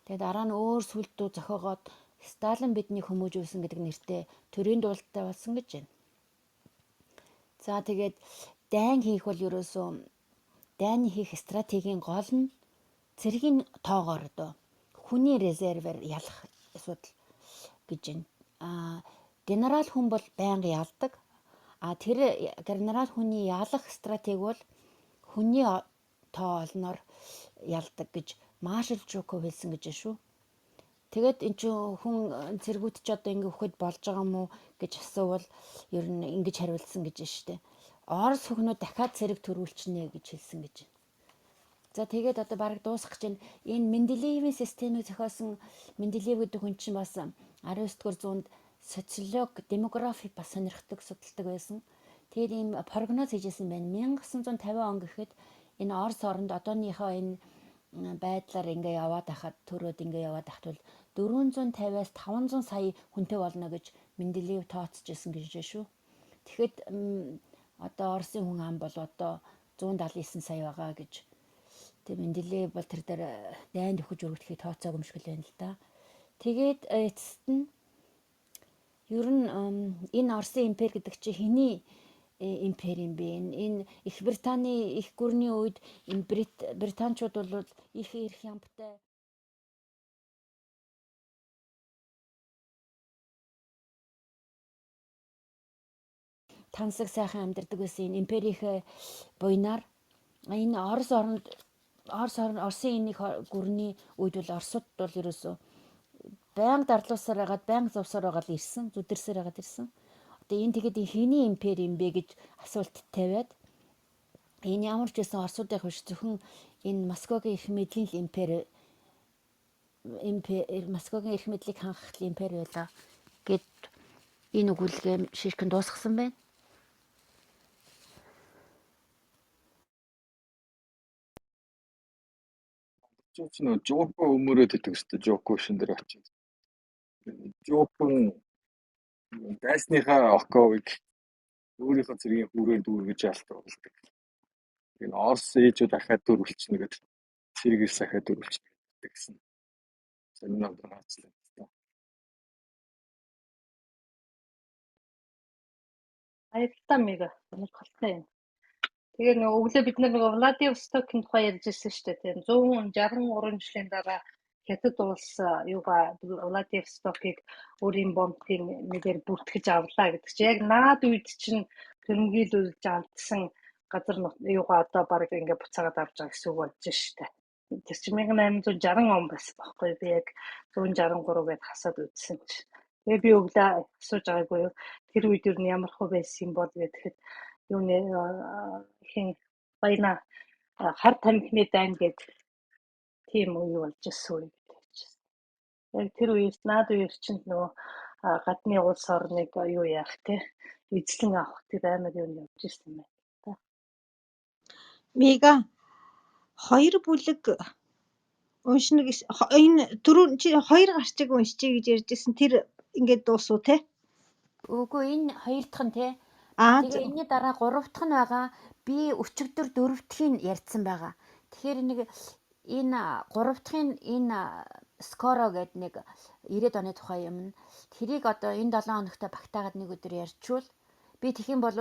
Тэгээд дараа нь өөр сүл дуу зохиогоод Сталин биднийг хүмүүжүүлсэн гэдэг нэртэй төрийн дуулалттай болсон гэж байна. За тэгээд дайн хийх бол ерөөсөө дайны хийх стратегийн гол нь цэргийн тоогоор одоо хүний резервээр ялах асуудал гэж байна. А генерал хүн бол байнга ялдаг. А тэр генерал хүний ялах стратеги бол хүний тоо олноор ялдаг гэж Маршал Жуков хэлсэн гэж шүү. Тэгээд эн чинь хүн цэргүүд ч одоо ингэ өгөхөд болж байгаа мó гэж асуувал ер нь ингэж хариулсан гэж штэ. Орос хөхнүүд дахиад цэрэг төрүүлчихнэ гэж хэлсэн гэж. За тэгээд одоо бараг дуусах гэж байна. Энэ Менделеевийн системийг зохиосон Менделеев гэдэг хүн чинь бас 19 дугаар зуунд социолог, демографи бас сонирхдаг, судалдаг байсан. Тэгээд ийм прогноз хийжсэн байна. 1950 он гэхэд энэ Орос оронд одооныхоо энэ байдлаар ингээ яваад байхад, төрөөд ингээ яваад байхад бол 450-аас 500 сая хүнтэй болно гэж Менделеев тооцож исэн гэж шүү. Тэгэхэд одоо Оросын хүн ам бол одоо 179 сая байгаа гэж. Тэг Менделеев бол тэр дээр дайнд өгөж өргөдөхийг тооцоогүй юм шиг л байна л да. Тэгээд эцэст нь ер нь энэ Оросын импери гэдэг чинь хэний импери юм бэ? Энэ Их Британий их гүрний үед энэ Британчууд бол их эрх ямптай тансаг сайхан амьдардаг байсан энэ империйнхээ буйнаар энэ Орос оронд Орос орн Оросын энэ гүрний үед бол Оросууд бол ерөөсөө байнга дарлуусаар байгаад, байнга зовсоор байгаад ирсэн, зүдэрсээр байгаад ирсэн. Одоо энэ тэгэд хэний импери юм бэ гэж асуулт тавиад энэ ямар ч байсан Оросуудын биш, зөвхөн энэ Москвагийн эрх мэдлийн л импери, Москвагийн эрх мэдлийг хангах импери байлаа гэд энэ өгүүлгээ ширхэн дуусгасан байна. Чи нөгөө Жуко өмөрөөд идэг шүү дээ. Жуко шин дээр очив. Жукон дайсныхаа оковыг өөрийнхөө цэргийн хүрээр дүүргэж ялтдаг болдог. Тэгээ Орос ээжүүд ахаад дөрвөлчихнө гэдэг, цэргээс ахаад дөрвөлчихнө гэдэг гэсэн. Сонин ном наачлаа. Баярлалаа Мига. Сонирхолтой юм. Тэгээ нөгөө өглөө бид нөгөө Владивостокийн тухай ярьж ирсэн шүү дээ. Тийм 163 жилийн дараа Хятад улс юугаа Владивостокийг өөрийн бомбын нэгээр бүртгэж авлаа гэдэг чинь яг наад үед чинь төрөмгийлүүлж алдсан газар юугаа одоо баг ингээ буцаагаад авч байгаа гэсэн үг болж штэ. Тэр чинь 1860 он байсан байхгүй, би яг 163 гэдээ хасаад үзсэн чинь. Тэгээ би өглөө асууж байгаагүй юу. Тэр үед ер нь ямар хөө байсан юм бол гэхэд юу нэ хин баяна Хар тамхины дайн гэдэг тийм үе болж ирсэн үе гэж. Яг тэр үеэс наад үеэр чинь нөгөө гадны улс орныг юу яах те эзлэн авах тэр амар юм явж ирсэн байна. Мига хоёр бүлэг уншина гэж энэ түрүү чи хоёр гарчиг уншчихъя гэж ярьжсэн тэр ингээд дуусуу те? Үгүй энэ хоёр дахь нь те. Аа Тэгээ зөв. энэний дараа гурав дахь нь байгаа. Би өчигдөр дөрөв дахьыг ярьсан байгаа. Тэгэхээр нэг энэ гурав дахьын энэ скоро гэдэг нэг 90-ад оны тухай юм. Тэрийг одоо энэ 7 хоногт багтаагаад нэг өдөр ярьчвал би тэгэх юм бол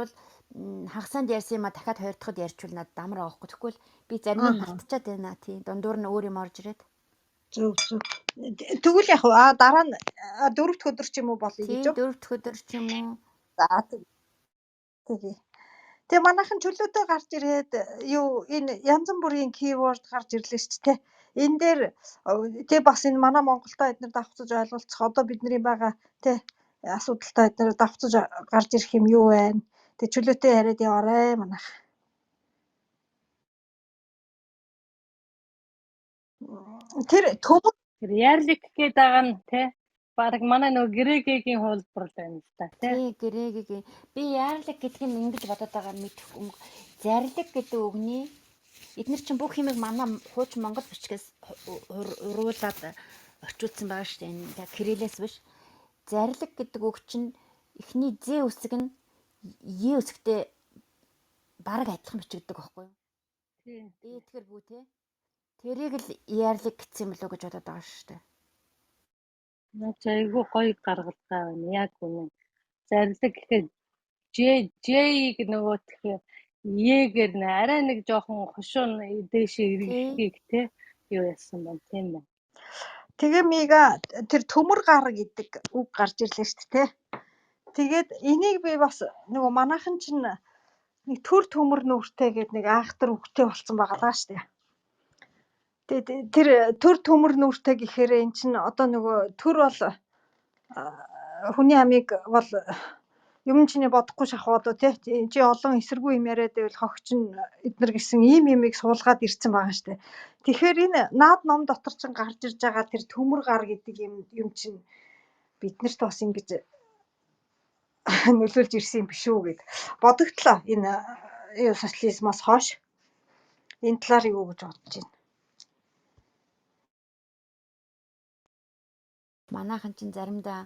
хагасанд ярьсан юм а дахиад хоёр дахьд ярьчвал надад амар байгаа хгүй. Тэгвэл би зарим нь Аа. мартчихад байна тий. Дундуур нь өөр юм орж ирээд. Зөв зөв. Тэгвэл яг аа дараа нь дөрөв дэх өдөр ч юм уу болъё Тий гэж үү? дөрөв дэх өдөр ч юм уу. За тэгье. Тэгээ манайхан чөлөөтэй гарч ирээд юу энэ янз бүрийн keyword гарч ирлээ шүү дээ. Энэ дээр тэг бас энэ манай Монголдо эднэр давхцаж ойлголцох одоо бидний байгаа тэ асуудалтай эднэр давхцаж гарч ирэх юм юу байна. Тэг чөлөөтэй яриад яваарэ манайх. Тэр төмөр Тэр ярлик гэдэг байгаа нь те баг манай нөгөө грекийн хуулбар л байна л да те. Тий грэгийг би яарлаг гэдэг нь ингэж бодоод байгаа мэдэх юм. Зарлиг гэдэг үгний эднэр чинь бүх юмыг манай хууч монгол бичгээс уруулаад орчуулсан байгаа шүү дээ. Энэ кириллээс биш. Зарлиг гэдэг үг чинь эхний зэ үсэг нь е үсэгтэй бараг адилхан бичигддэг байхгүй юу? Тий. Дээдгэр бүү те. Тэрийг л яарлаг гэсэн юм болоо гэж бодоод байгаа шүү дээ. Наа чи айгүй гоё гаргалгаа байна. Яг үнэн. Зарлиг гэхээр Ж Ж-ийг нөгөө тэгэхээр Е-гээр нэ арай нэг жоохон хошуу дээшээ Тий. эргэхийг те юу яасан байна тийм байна. тэгээ мига тэр төмөр гар гэдэг үг гарч ирлээ шүү дээ. Тэгээд энийг би бас нөгөө манайхан чинь нэг төр төмөр нүртэй гэдэг нэг айхтар үгтэй болсон байгаа даа шүү дээ. Тэгээд тэр төр төмөр нүртэй гэхээр эн чинь одоо нөгөө төр бол хүний амийг бол юм чиний бодохгүй шахуу одоо тий чи олон эсэргүү юм яриад байвал хогч нь эднэр гэсэн ийм юмыг суулгаад ирсэн байгаа штэ. Тэгэхээр энэ наад ном дотор чинь гарч ирж байгаа тэр төмөр гар гэдэг юм юм чинь биднэрт бас ингэж нөлөөлж ирсэн юм биш үү гэд бодогдлоо энэ социализмаас хойш энэ талаар юу гэж бодож байна. Манайхан чинь заримдаа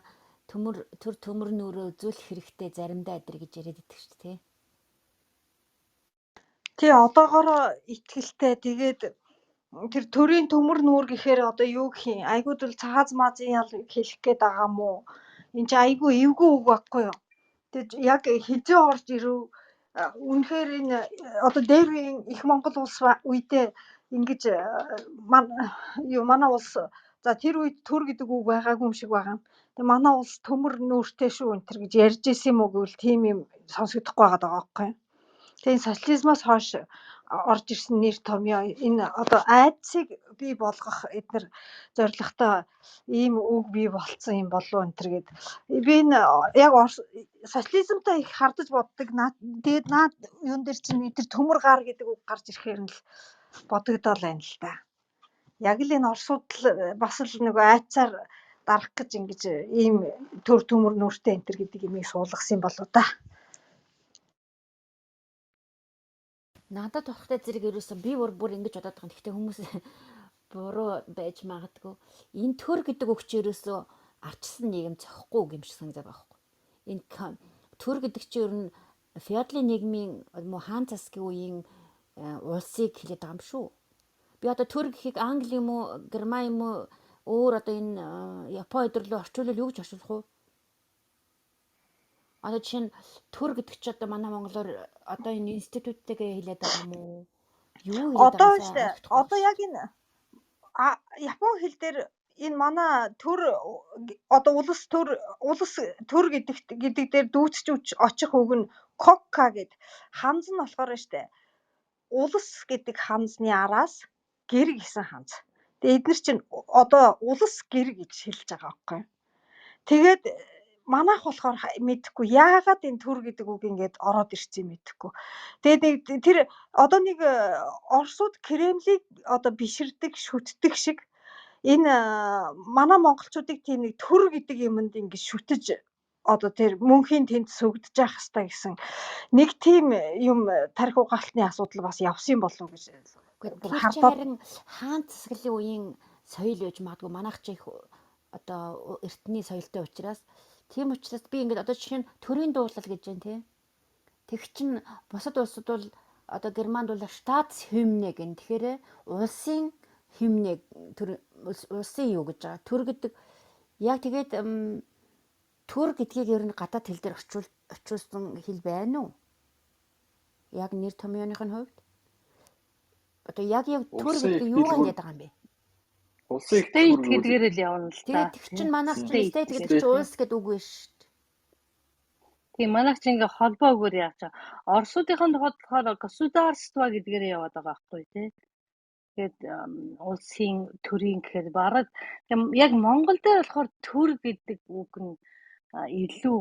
төмөр төр төмөр нүрээ үзүүлэх хэрэгтэй заримдаа эдэр гэж яриад идэх шүү дээ. Тий одоогоороо итгэлтэй тэгээд тэр төрийн төмөр нүүр гэхээр одоо юу гэх юм айгууд л цагааз маазын ял хэлэх гээд байгаа юм уу? Энд чи айгүй эвгүй үг байхгүй юу? Тэгээд яг хизээ орж ирв үнэхээр энэ одоо дээр үеийн их Монгол улс үедээ ингэж юу манай улс за тэр үед төр гэдэг үг байгаагүй юм шиг байгаа юм. Тэгээ манай улс төмөр нүүртэй шүү энэ төр гэж ярьж исэн юм уу гэвэл тийм юм сонсогдохгүй байгаа даа байхгүй юу? Тэгээ энэ социализмаас хойш орж ирсэн нэр томьёо энэ одоо айдсыг бий болгох эднэр зорилготой ийм үг бий болцсон юм болов энэ төр гэд. Би энэ яг социализмтай их хардаж боддог. Тэгээд наад юун дээр чинь тэр төмөр гар гэдэг үг гарч ирэхээр нь л бодогдоол байна л да. Яг л энэ орсууд л бас л нөгөө айцаар дарах гэж ингэж ийм төр төмөр нүртэй энэ төр гэдэг имийг суулгасан юм болоо да. Надад тухтай зэрэг ерөөсөн би бүр бүр ингэж бодоод байгаа юм. Гэхдээ хүмүүс буруу байж магадгүй. Энэ төр гэдэг үг чи ерөөсөө арчсан нийгэм цохихгүй үг юм шиг санагдаад байгаа байхгүй. Энэ төр гэдэг чи ер нь феодлын нийгмийн муу хаан засгийн үеийн улсыг хэлээд байгаа юм шүү. Би одоо төр гэхийг Англи юм уу, Герман юм уу, өөр одоо энэ Япон өдөрлөө орчуулвал юу гэж орчуулах вэ? Одоо жишээ нь төр гэдэг чи одоо манай монголоор одоо энэ институттэйгээ хэлээд байгаа юм уу? Юу хэлээд Одоо байгаа юм штэ сайн ойлгохгүй одоо байна яг шүү. энэ Япон хэл дээр энэ манай төр одоо улс төр улс төр гэдэг гэдэг дээр дүүцэж очих үг нь кокка гэд ханз нь болохоор штэ улс гэдэг ханзны араас гэр гэсэн ханз. Тэгээ эдгээр чинь одоо улс гэр гэж хэлж байгаа байхгүй юу? Тэгээд Манайх болохоор мэдэхгүй яагаад энэ төр гэдэг үг ингээд ороод ирсэн юм мэдэхгүй. Тэгээд нэг тэр одоо нэг Оросууд Кремлийг одоо биширдэг, шүтдэг шиг энэ манай монголчуудыг тийм нэг төр гэдэг юмд ингээд шүтэж одоо тэр мөнхийн тэнд сүгдэж явах хэвээр гэсэн нэг тийм юм тарих угаалтны асуудал бас явсан болов уу гэж Үгүй бүр тэр чинь хардаад харин хаан засаглалын үеийн соёл байж магадгүй манайх чи их одоо эртний соёлтой учраас тийм учраас би ингээд одоо жишээ нь төрийн дуулал гэж байна тий. Тэг чин бусад улсууд бол одоо Германд бол штатс химнэ гэн. Тэгэхээр улсын химнэ төр улсын юу гэж байгаа. Төр гэдэг яг тэгээд төр гэдгийг ер нь гадаад хэл дээр очруулсан хэл байна уу? Яг нэр томьёоных нь хувьд одоо яг яг төр Улсын гэдгийг их юугаар дэлгүүр хэлээд байгаа юм бэ? улсын их State дэлгүүр гэвэл гэдгээр л явна л та Тэгээд тэг тий. чин манайх чин State state гэдэг гэдэг state чинь тий. улс гэдэг үг биш шүү дээ. Тийм манайх чи ингээ холбоогоор яаж байгаа. Оросуудынхаа тухайд болохоор государство гэдгээр яваад байгаа байхгүй тий. Тэгээд улсын төрийн гэхээр бараг яг Монгол дээр болохоор төр гэдэг үг нь илүү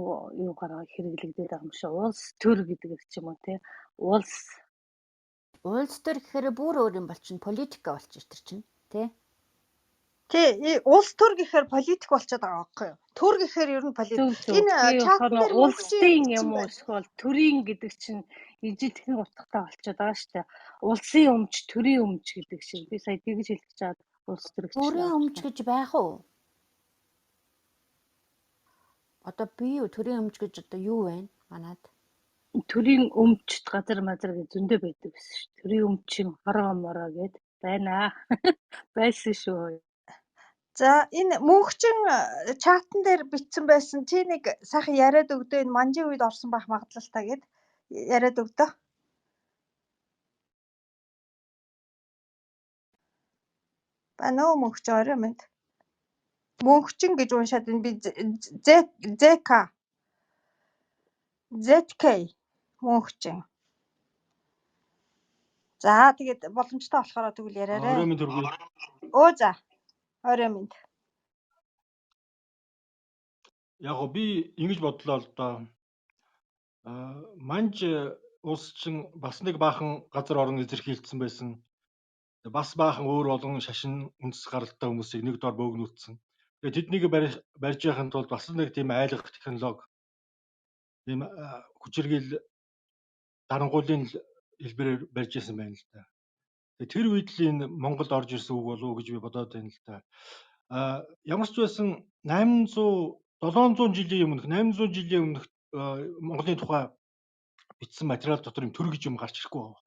юугаар хэрэглэгдээд байгаа юм шиг. Улс төр гэдэг ч юм уу тий. Улс Улс төр гэхээр бүр өөр юм болчихно. Политика болчих тэр чинь тий. Тий, улс төр гэхээр политик болчиход байгаа байхгүй юу? Төр гэхээр ер нь политик. Зөв зөв. Энэ Би чатн болохоор дээр мөнхчийн улсын бичсэн юм уу байна. эсвэл төрийн гэдэг чинь ижилхэн утгатай болчиход байгаа шүү дээ. Улсын өмч, төрийн өмч гэдэг шиг. Би сая тэгж хэлэх чад улс төр гэж Төрийн өмч авчихсан. гэж байх уу? Одоо би юу төрийн өмч гэж одоо юу вэ? Манад Төрийн өмчт газар мазар гэж зөндөө байдаг гэсэн шүү. Төрийн өмч юм хороо мороо гэд байна аа. Байсан шүү. За энэ мөнхчин чатн дээр бичсэн байсан. Чи нэг сайхан яриад өгдөө энэ манжийн үед орсон байх магадлалтай гэд яриад өгдөө. Байна уу мөнхчин орой минь. Мөнхчин гэж уншаад энэ би ZK ZK мөнхчин. За тэгээд боломжтой болохоор тэгвэл яриарай. Орой минь төргий. Өө за орой минь. Яг гоо би ингэж бодлоо л доо. Аа манж улс чинь бас нэг баахан газар орон эзэрхийлсэн байсан. Бас баахан өөр олон шашин үндэс гаралтай хүмүүсийг нэг дор бөөгнүүлсэн. Тэгээд тэднийг барьж яхахын тулд бас нэг тийм айлгах технологи, тийм хүчирхийл дарангуулын хэлбэрээр барьж исэн байна л да. Тэгээд тэр үед л энэ Монголд орж ирсэн үг болов уу гэж би бодоод байна л да. А ямар ч байсан 800 700 жилийн өмнөх 800 жилийн өмнөх Монголын тухай бичсэн материал дотор юм төр гэж юм гарч ирэхгүй байгаа байхгүй.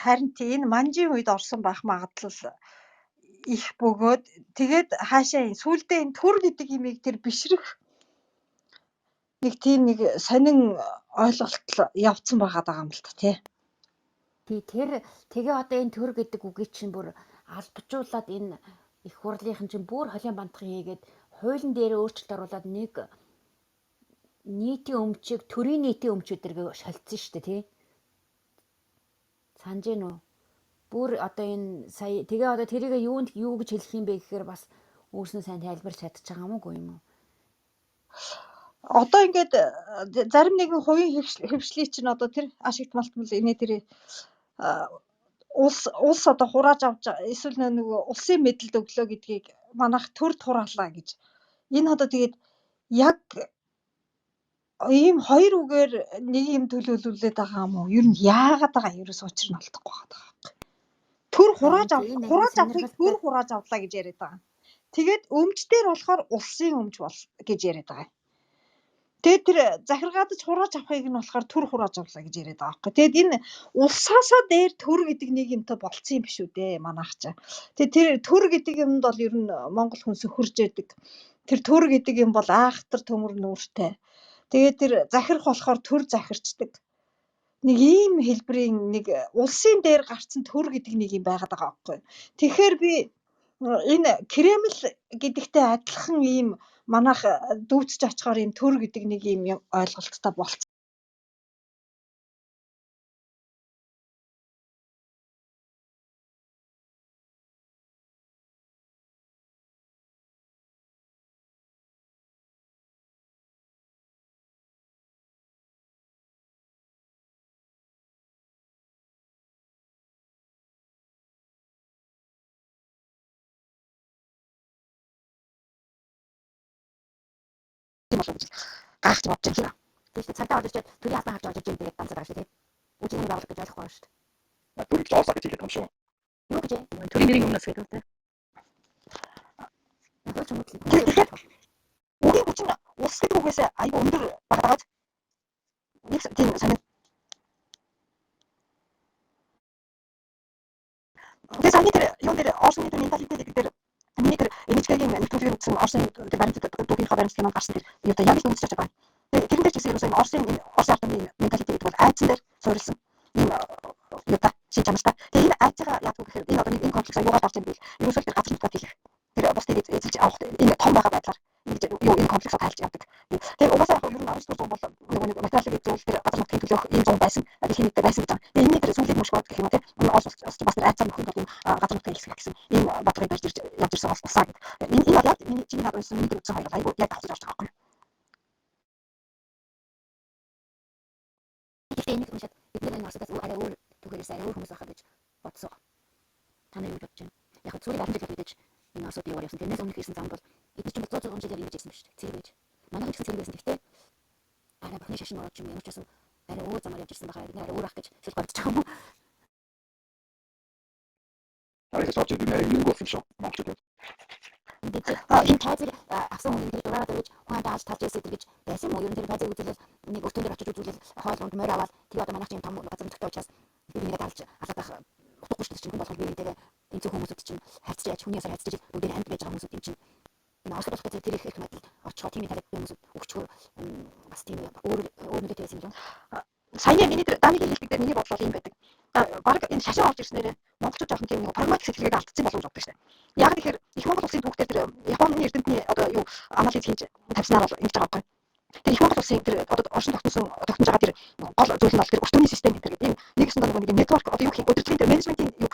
Харин тий энэ манжийн үед орсон байх магадлал их бөгөөд тэгээд хаашаа энэ сүүлдээ энэ төр гэдэг имийг тэр бишрэх нэг тийм нэг сонин ойлголт явцсан байгаа даа юм л та тий. Тий тэр тэгээ одоо энэ төр гэдэг үгийг чинь бүр албажуулаад энэ их хурлынхан чинь бүр холион бантхан хийгээд хуулийн дээр өөрчлөлт оруулаад нэг нийтийн өмчийг төрийн нийтийн өмч өдөргөө шалцсан шүү дээ тий. Санаж гин үү? Бүр одоо энэ сая тэгээ одоо тэрийг юунд юу гэж хэлэх юм бэ гэхээр бас өөрснөө сайн тайлбарч чадчих байгаа юм уу юм уу? Одоо ингээд зарим нэгэн хувийн хөвшлийг чинь одоо тэр ашигт малтмал инээ тэр улс одоо хурааж авч эсвэл нөгөө улсын мэдлэлд өглөө гэдгийг манайх төр тураалаа гэж. Энэ одоо тэгээд яг ийм хоёр үгээр нэг юм төлөөлүүлээд байгаа юм уу? Ер нь яагаад байгаа юм ерөөс учир нь олдохгүй байгаа юм. Төр Харин хурааж ав тийм энэ хурааж авахыг төр сонирхолтой хурааж авлаа гэж яриад байгаа. Тэгээд өмч дээр болохоор улсын өмч бол гэж яриад байгаа. Тэгээд тэр захиргаадаж хурааж авахыг нь болохоор төр хурааж авлаа гэж яриад байгаа байхгүй. Тэгээд энэ улсаасаа дээр төр гэдэг нэг юмтай болцсон юм биш үү дээ манайх чаа. Тэгээд тэр төр гэдэг юмд бол ер нь монгол хүн сөхөрж яадаг. Тэр төр гэдэг юм бол айхтар төмөр нүүртэй. Тэгээд тэр захирах болохоор төр захирчдаг. Нэг ийм хэлбэрийн нэг улсын дээр гарцсан төр гэдэг нэг юм байгаад байгаа байхгүй. Тэгэхээр би энэ Кремль гэдэгтэй адилхан ийм манайх дүүцэж очихоор ийм төр гэдэг нэг ийм юм ойлголттой болцсон. болов гэж гайхаж бодож байна. Тийм шүү дээ. Цагдаа орж ирчээд төрийн албан харж орж ирж байгаа гэдэг байгаа шүү дээ. Үгүй юм байгуулга гэж ойлгохгүй байна шүү дээ. Төр гэж Орос гэж хэлээд байгаа юм шүү. Юу гэж вэ? Төрийн нэрийн өмнөөс гэдэг үү? Тэгэхээр үгийн хүч нь улс гэдэг үгээс айгүй өндөр байгаа. Нэг тийм сонин. Тэгээ саяны тэр юун дээр Оросны тэр менталитет гэдэг дээр миний тэр NHK-ийн нэвтрүүлгээр үзсэн Оросын тэр баримтат түүхийнхаа баримтат кинонд гарсан тэр юутай яг л үндэсэж байгаа. Тэгээ тэрэн дээр ч гэсэн ерөөсөө энэ Оросын энэ Оросын ард түмний менталитет гэдэг бол айдсан дээр суурилсан ийм юутай шин чанартай. Тэгээ энэ айдсаа яадаг вэ гэхээр энэ одоо нэг энэ комплекс аюугаар гарч ирэх юм ерөөсөө тэр газар нутгаар хэлэх. Тэр бусдыг эзэлж авах энэ том байгаа байдлаар ингэж юу энэ комплексоо тайлж явдаг. Тэгээ угаасаа яг ер нь 19 дугаар зуун бол нөгөө нэг материалын зүйл тэр газар нутгийн төлөөх ийм зуун байсан. Дэлхийн нийтдээ байсан гэж байна. Тэгээ энэний тэр сүүлийн мөшгөөд гэх юм уу те. Орос улс бас тэр айцаар нөхөнд бол ийм газар нутгийн хэлсэх гэсэн ийм бодлогыг барьж ирж явж ирсэн улсаа гэдэг. Энэ бол яг миний чиний над уншсан миний тэр үзсэн хоёр айгүй яг давхцаж орж байгаа байхгүй юу? Гэхдээ энийг уншаад бид нар энэ Оросоос арай өөр түүхээрээс арай өөр хүмүүс байхаа гэж бодсон. Та нар юу бодож байна? Яг нь сүүлийн 70 жил мэдээж энэ Оросууд юугаар явсан. Тэрнээс өмнөх ирсэн зам бол эдгээр чинь 100 100 жилээр ингэж ирсэн ба шүү дээ. Цэрэг байж. Манай хүн ч гэсэн цэрэг байсан. Гэхдээ арай бурхны шашин ороод ч юм ямар ч байсан арай өөр замаар явж ирсэн байхаа. Бид нар арай өөр ах гэж эсвэл бодож байгаа юм уу? Арай сууж ирсэн арай юм болсон шүү. Монголчууд. Энэ тайзыг авсан хүн тэр дураараа дөрвиж хүн дааж талж ирсэн гэж байсан юм уу? Ер нь тэр тайзыг үзүүлэл нэг өртөн дээр очиж үзүүлэл хоол унд морь аваад тэгээ одоо манайх чинь том газар нутагтай учраас би нэгэ даалж алаад байх утгагүй шүү дээ чинь хүн болох би энтэйгээ энэ зөв хүмүүсүүд чинь харьцаж яаж хүний ясаар харьцаж бүгдээр амьд байж байгаа хүмүүсүүд юм чинь энэ Оросд болох тэр их их мэдэл очихоо тийм тариад хүмүүсүүд өгчхөр бас тийм өөр өөр нөлөөтэй байсан юм лөө. Саяны миний тэр Данигийн хэлдэг дээр миний бодол бол ийм байдаг. Бараг энэ шашин орж ирснээр монголчууд жоохон тийм нэг прагматик сэтгэлгээг алдсан болов уу гэж боддог шүү дээ. Яг тэгэхээр их Монгол улсын түүхтэр тэр Японы эрдэмтний одоо юу анализ хийж тавьснаар бол ингэж байгаа байхгүй. Тэр их Монгол улсын тэр одоо оршин тогтносон тогтнож байгаа тэр гол зүйл нь бол тэр өртөөний систем гэдэг ийм нэгсэн нөгөө нэг network одоо юу гэх юм удирдлагын тэр менежментийн юу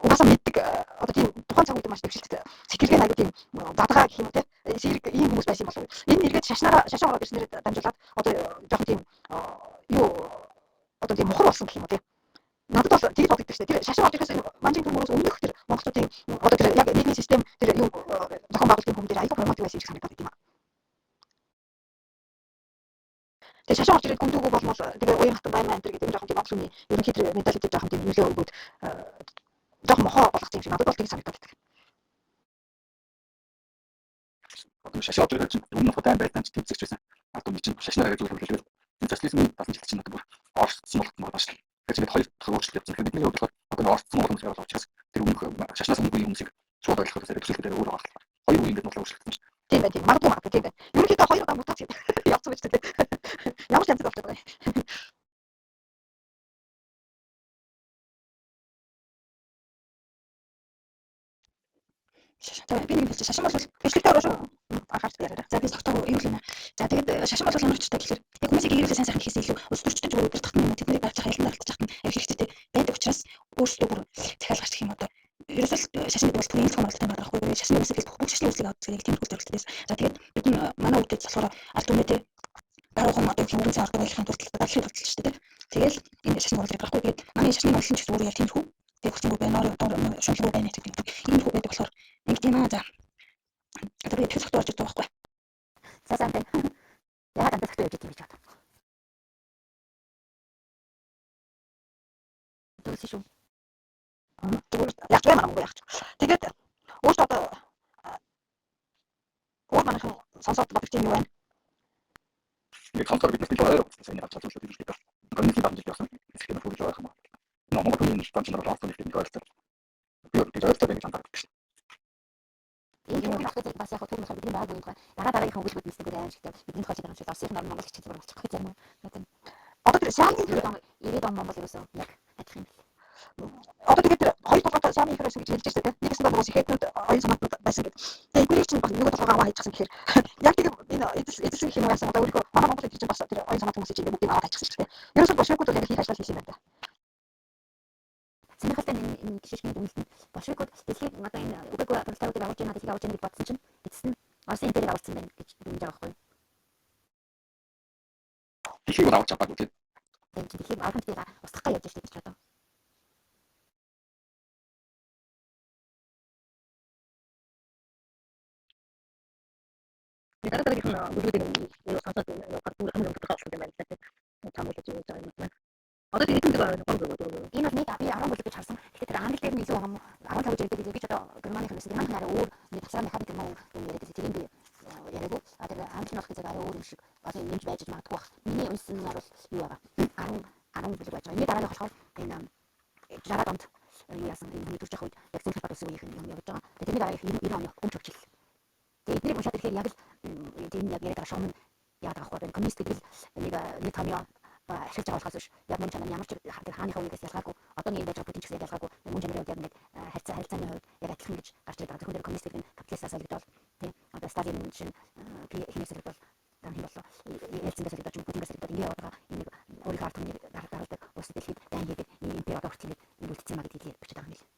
угаасаа мэддэг одоо тийм тухайн цаг үед маш дэвшилттэй сэтгэлгээ аягүй тийм задгаа гэх юм уу те сэрэг ийм хүмүүс байсан болов. Энэ нэргээд шашнаараа шашин ороод ирснээр дамжуулаад одоо жоохон тийм юу одоо тийм мухар болсон гэх юм уу те. Надад бол тэгж бодогддог шүү дээ. Тэр шашин орж ирэхээс энэ манжин төмөрөөс өмнөх тэр монголчуудын одоо тэр яг нийгмийн систем тэр юу зохион байгуулалтын хүн дээр аягүй прагматик байсан юм шиг санагдаад байт юм аа. Тэгээ шашин орж ирээд гүндүүгүү болмол тэгээ уян хатан байна энэ гэдэг энэ жоохон тийм монгол хүний ерөнхий тэр менталитет жоохон тийм нөлөө өгөөд жоохон мохоо болгосон юм шиг надад бол тэгж санагдаад байдаг. Одоо шашин орж ирээд чинь өмнөх удаан байсан ч тэмцэгч байсан. Одоо чинь шашнаар арай зүгээр хэлээд энэ социализмын 70 жилд чинь одоо бүр орцсон болгосон байгаа шүү дээ. Тэгэхээр чинь хоёр дахь өөрчлөлт явсан. Тэгэхээр бидний хувьд болохоор одоо орцсон хүмүүс явал учраас тэр өмнөх шашнаас өмнөх үеийн хүмүүсийг шууд ойлгоход арай төсөөлөхөд өөр байгаа. Хоёр үе ингээд нуглаа өөрчлөгдсөн шүү. Тийм байх тийм. Магадгүй магадгүй тийм байх. Ерөнхийдөө хоёр удаа мутац явцсан байж тээ. Ямар ч янзад болчиход байгаа юм. За би нэг хэлчих. Шашин бол бичлэгтээ ороо шүү. Анхаарч яриараа. За би тогтоогүй юу юм. За тэгээд шашин бол ямар учиртай гэхээр яг хүмүүсийг эргэлээ сайн сайхан гэхээс илүү улс төрчдийн зүгээр удирдахт нь юм уу тэднийг барьж хайлан даралтчих нь аюул хэрэгтэй байдаг учраас өөрсдөө бүр захиалга гарч гэх юм одоо ерөөсөө шашин гэдэг бол төрийн зохион байгуулалттай байгаа байхгүй юу? Шашны үүсгэл бүх шашны үүслийг авдаг яг тиймэрхүү зорилттой байсан. За тэгээд бид манай үедээ болохоор ард түмээ даруухан одоо юм өргөн арга барилахын тулд дадлахын тулд шүү дээ. Тэгэл энэ шашин оруулаад байхгүй. Тэгээд манай шашны онол нь ч гэсэн өөрөө яг тиймэрхүү. Тэгээд хүчингү байна, орон шунлгүй байна гэдэг юм. Иймэрхүү байдаг болохоор ингэ тийм аа за. Одоо би итгэл тогтоо орж ирдэг байхгүй. За сайн байна. Яагаад амтаа тогтоо явж идэв гэж бодов. Түлсэн шүү. Зүгээр яг ч юм аа яг ч. Тэгээд өөртөө одоо өөр манайхан сонсоод бодох юм юу байна? Ингээд сонсоор бид нар илүү ойр сайн авч чадсан юм шиг байна. Коммунизм дамжиж явсан. Хэсэг нь хүрэж байгаа юм аа. Монгол хүний зам чанар бол Орос нэг ойролцоо. Би бол ойролцоо байх гэж анзаардаг шин. Энэ юм багтаа зэрэг бас яг түр болохоор бидний байгаагүй юм байна. Дараа дараагийнхаа өгүүлбүүд нэсдэг аим шигтэй. Бидний тухай байгаа юм шиг Оросын орн Монгол хичээл болчих гэж зарим. Одоо тэр Сиамын 90 он Монгол ерөөсөө яг адилхан юм бэл. Одоо тэгээд тэр хоёр толгойтой Сиамын ихэр байсан гэж хэлж штэ. Нэгсэн бол нөгөө сэхэтнүүд оюун санаатнууд байсан гэдэг. Тэгээд эднэрийг чинь бас нөгөө толгойгоо аваа хайчихсан гэхээр яг тэгээд энэ эзэлсэн гэх юм яасан одоо өөрийнхөө манай Монгол эдгээр чинь бас тэр оюун санаат хүмүүсийг чинь бүгдийг аваад хайчихсан шүү дээ. Ерөөсөө болшевикууд бол яг хийх ажлаа хийсэн юм байна. Сонирхолтой энэ жишээ дүгнэлт нь болшевикууд дэлхийг одоо энэ үгээгүй пролетариудыг авуулж байна, дэлхийг авуулж байна гэж бодсон чинь эцэст нь Оросын империйг авуулсан байна гэж дүгнэж байгаа байхгүй юу? Дэлхийг бол авч чадаагүй тийм. Тийм чинь дэлхийг авах нь устгах гэж явж штэ гэж одоо. Тэгээ дараа дараагийнх нь бүлгүүдийг юу сонсоод явахаар бүр хамгийн тодорхой болох юм байна л да. Цаамуулж яаж байгаа юм байна. Одоо хэдэн нэг 3 бүлэг 4. Энэ бол нэг би 10 бүлэг гэж харсан. Гэхдээ тэр англи дээр нь илүү байгаа юм уу? 15 гэж ярьдаг билээ. Би ч одоо германых юм байсан. Германых арай өөр нэг тасраа механик юм уу юм яриад байсан. Тэрийг би яриаггүй. А тэр англи нь болох зэрэг арай өөр юм шиг одоо нэмж байж магадгүй бах. Миний уншсанаар бол юу байгаа. 10 бүлэг байж байгаа. Энэний дараагийн болохоор энэ 60-аад онд юу яасан энэ хүний төрж явах үед яг зүүн талбайд улсын үеийнх юм явж байгаа. Тэгээ тэрний дараагийнх 90 оны өмч хөвчл. Тэгээ эднийг уншаад ирэхээр яг л тийм яг яриад байгаа шугам нь яадаг аахгүй энэ коммунист гэдэг л нэг томьёо ашиглаж байгаа болохоос биш яг мөн чанар ямар ч тэр хааныхаа үеигээс ялгаагүй одооний энэ байж байгаа Путин ч гэсэн яг ялгаагүй мөн чанарын хувьд яг ингээд харилцааны хувьд яг адилхан гэж гарч ирээд байгаа. Зөвхөн тэр коммунист гэдэг нь капиталистаас солигдоод тий одоо Сталин жишээ нь хинээс солигдоод дараа нь боллоо Ельцингээс солигдоод ч юм Путингээс солигдоод ингэ яваад байгаа. Энэ нэг өөрийнхөө ард түмнийг даргалдаг улс дэлхийд дайн хийдэг энэ импери одоо хүртэл ингэ үлдсэн юм а гэдгийг бичиж байгаа юм билээ.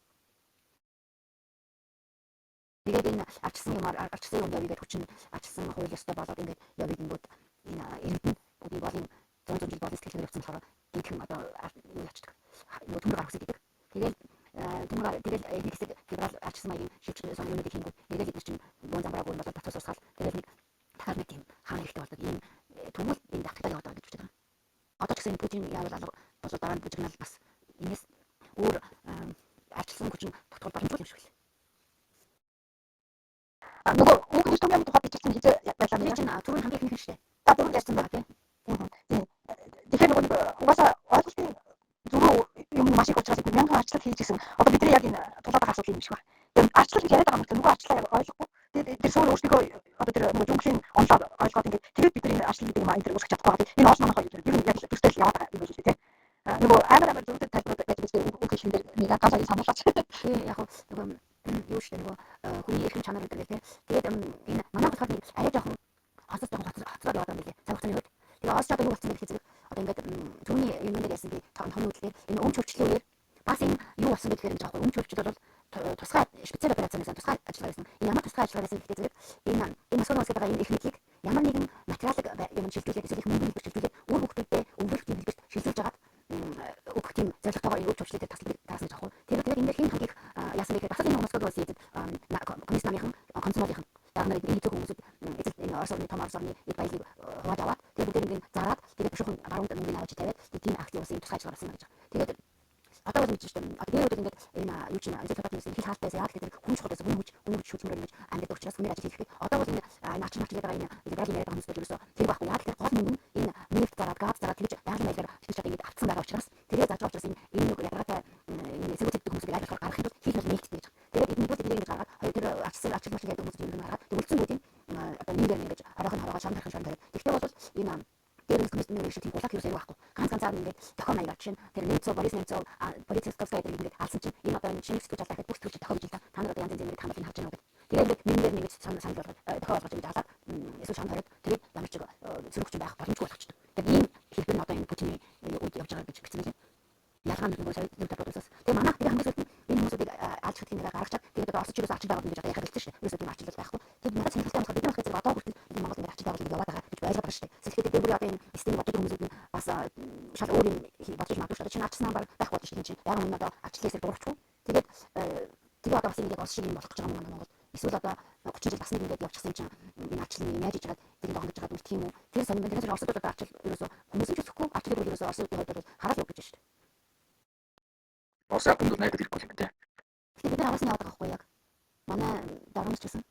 Тэгээд энэ арчсан юмар арчсан юм явъя гэдээ хүчин арчсан хууль ёстой болоод ингээд явъя гингүүд энэ иргэд нь бүгдийг болын 100 жил болон сэтгэлгээр явцсан болохоор гинтхэн одоо юу ячдаг. Нөгөө төмөр гарах гэдэг. Тэгэл төмөр тэгэл нэг хэсэг либерал арчсан маягийн шилж сон юмнуудыг хийнгүүт эргээл эдгээр чинь бөөн замбраагүй юм болоод бацус урсгал тэгэл нэг дахиад нэг тийм хаана хэрэгтэй болдог ийм төмөл энэ давтагтаа яваад байгаа гэж бичдэг. Одоо ч гэсэн энэ Путин яавал алга болоод дараа нь бужигнал бас энэс өөр арчилсан хүчин тогтвол боломжгүй юм шиг л. Нөгөө үг нэр томьёоны тухай бичсэн хизээ байлаа Тэр чинь түрүүн хамгийн ихнийх нь шүү дээ. За түрүүн ярьсан байна тийм. Тийм. Тэгэхээр нөгөө нэг угаасаа ойлголтын зөрүү юм маш их учраас мянган арчлал хийж гисэн. Одоо бидний яг энэ тулаад байгаа асуудал юм шиг байна. Тэр арчлал гэж яриад байгаа мөртлөө нөгөө арчлаа яг ойлгохгүй. Тэгээд тэр суур өөрсдийнхөө одоо тэр нөгөө жүнхлийн онолоор ойлгоод ингээд тэгээд бид нар энэ арчлал гэдэг юм энэ тэр үүсгэж чадахгүй байгаа. Энэ олон манайх хоёр ер нь яг л төстэй л яваад байгаа юм байна л тийм. Нөгөө амар зөрүүтэй тайлбарууд байж байгаа үг хэлхэн дээр нэг ганц хоёр сануулаач. Тийм яг нөгөө юу шүү дээ нөгөө хүний эрхэм чанар гэдэг тийм. Тэгээд энэ манай болохоор нэг арай жоохон хоцос жоохон хоцроод яваад байгаа юм билээ. Цаг хугацааны хувьд. Тэгээ Орос ч одоо юу болсон бэ гэхээр зэрэг одоо ингээд түүний юм дээр ярьсан би том үйлдэлээр энэ өмч хөвчлөлийн үеэр бас энэ юу болсон бэ гэхээр ингэж аахгүй өмч хөвчлөл бол тусгай специал операц гэсэн тусгай ажиллагаа байсан. Энэ ямар тусгай ажиллагаа байсан гэхээр зэрэг энэ Москвад үүсгэж байгаа энэ их мэдлийг ямар нэгэн материалыг юм шилжүүлээд эсвэл их мөнгө хэлбэр шилжүүлээд үр хөвгтүүдэд өвгөх тийм хэлбэрт шилжүүлж агаад өгөх тийм зорилготойгоор энэ өмч хөвчлөлөөр таслаг таасан гэж аахгүй. Тэр тэгээд энэ дээр хэн хамгийн их яасан бэ гэхээр бас энэ Москвад улсын эзэд комисс намынхан комсомолынхан дараа нь энэ хэцүү хүмүүсүүд эзэл энэ Орос орны том Орос орны эд баялаг хувааж аваад тэгээд бүгдээр ингээд зараад тэгээд бушуухан баруунд мөнгөний авч тавиад тийм акт явуулсан юм тусгай ажиллагаа болсон гэж. Тэгээд одоо бол мэдэж шүү дээ. Одоо дээр үед ингээд энэ юу чинь эзэл тодорхой юм хил хаалт байсан. Яг тэгэхээр хүн чухал байсан. Хүн хүч, хүн хүч шүлмөр ингэж амьдардаг учраас хүнээр ажил хийх. Одоо бол энэ ачин мач гэдэг байгаа энэ либерал яриад байгаа хүмүүс бол ерөөсөө тэр байхгүй. Яг тэгэхээр гол мөнгө нь энэ нефт зараад, газ зараад тэгж байгалийн маягаар тэтгэж чадаа ингэж автсан байгаа учраас тэрээ зарж байгаа учраас энэ нэг ядаргаатай энэ эсэргүүцдэг хүмүүсийг аль болохоор гаргахын тулд хил бол нээлттэй гэж. Тэгээд эдгээр бүгд ингэж гаргаад хоёр тэр ачсан ачин мач гэдэг хүмүүс юм гаргаад үлдсэн бүгд одоо нийгэмээр ингэж хоройх нь хоройгоо шам тарих шам тариад. Тэгвэл бол энэ дээр нь коммунист нэг шиг тийм гулаг ерөөсөө байхгүй. Ганц ганцаар нь ингээд дохио маягаар жишээ нь тэр Немцов, Борис Немцов, Политсковская гэдэг ингээд алсан чинь энэ одоо энэ шинэ сэтгүүлч аллаа гэхэд бүх сэтгүүлч дохио гэж л та. Та нар одоо янз янзын нэрийг хамгаалыг харж байна гэдэг. Тэгээд ингээд нэгнээр нь ингээд санал болгоод дохио болгож ингэж алаад эсвэл шам тариад тэгээд ямар ч сөрөг хүчин байх боломжгүй болгочдөг. Тэгээд ийм хэлбэр нь одоо энэ Путиний үед явж байгаа гэж бичсэн лээ. Ялгаа нь нөгөө совет зөв талбар улсаас. Тэгээ манайх тэгээ хамгийн сүүлд нь энэ хүмүүсүүдийг алж хэдэх нэг гаргачаад тэгээд одоо Оросч ерөөсөө арчил байгуулна гэж одоо ярих хэлсэн шүү дээ. Ерөөсөө тийм арчил байхгүй. Тэгээд надад сонирхолтой болохоор бид нар болохоор зэрэг одоо хүртэл энэ Монгол ингээд арчил байгуулна гэж яваад байгаа гэж ойлгоод байгаа шүү дээ. Сэтгэлдээ дээр бүрийн одоо энэ системийг бодож хүмүүсүүд нь бас шал өөр юм бодож магадгүй шүү дээ. Чинь арчсан нам байх болж шүү дээ. Чинь яг үнэ одоо арчлалын эсрэг дуурчихгүй. Тэгээд тэгээ одоо бас ингээд Орос шиг юм болох гэж байгаа юм манай Монгол. Эсвэл одоо 30 жил бас нэг ингээд явчихсан чинь энэ арчлал нь яаж иж хагаад тэр догон гэж хагаад үлдэх юм уу? Тэр сонин байна. Тэгэхээр Оросд одоо арчил ерөөсөө хүмүүс нь ч өсөхгүй арчлал ерөөсөө Оросын хувьд бол хараад явах гэж шүү дээ. Орос ард түмэнд найдаад ирэхгүй юм байна. Тэгэхээр бид нар араас нь яваад байгаа байхгүй яг. Манай дарамт ч гэсэн.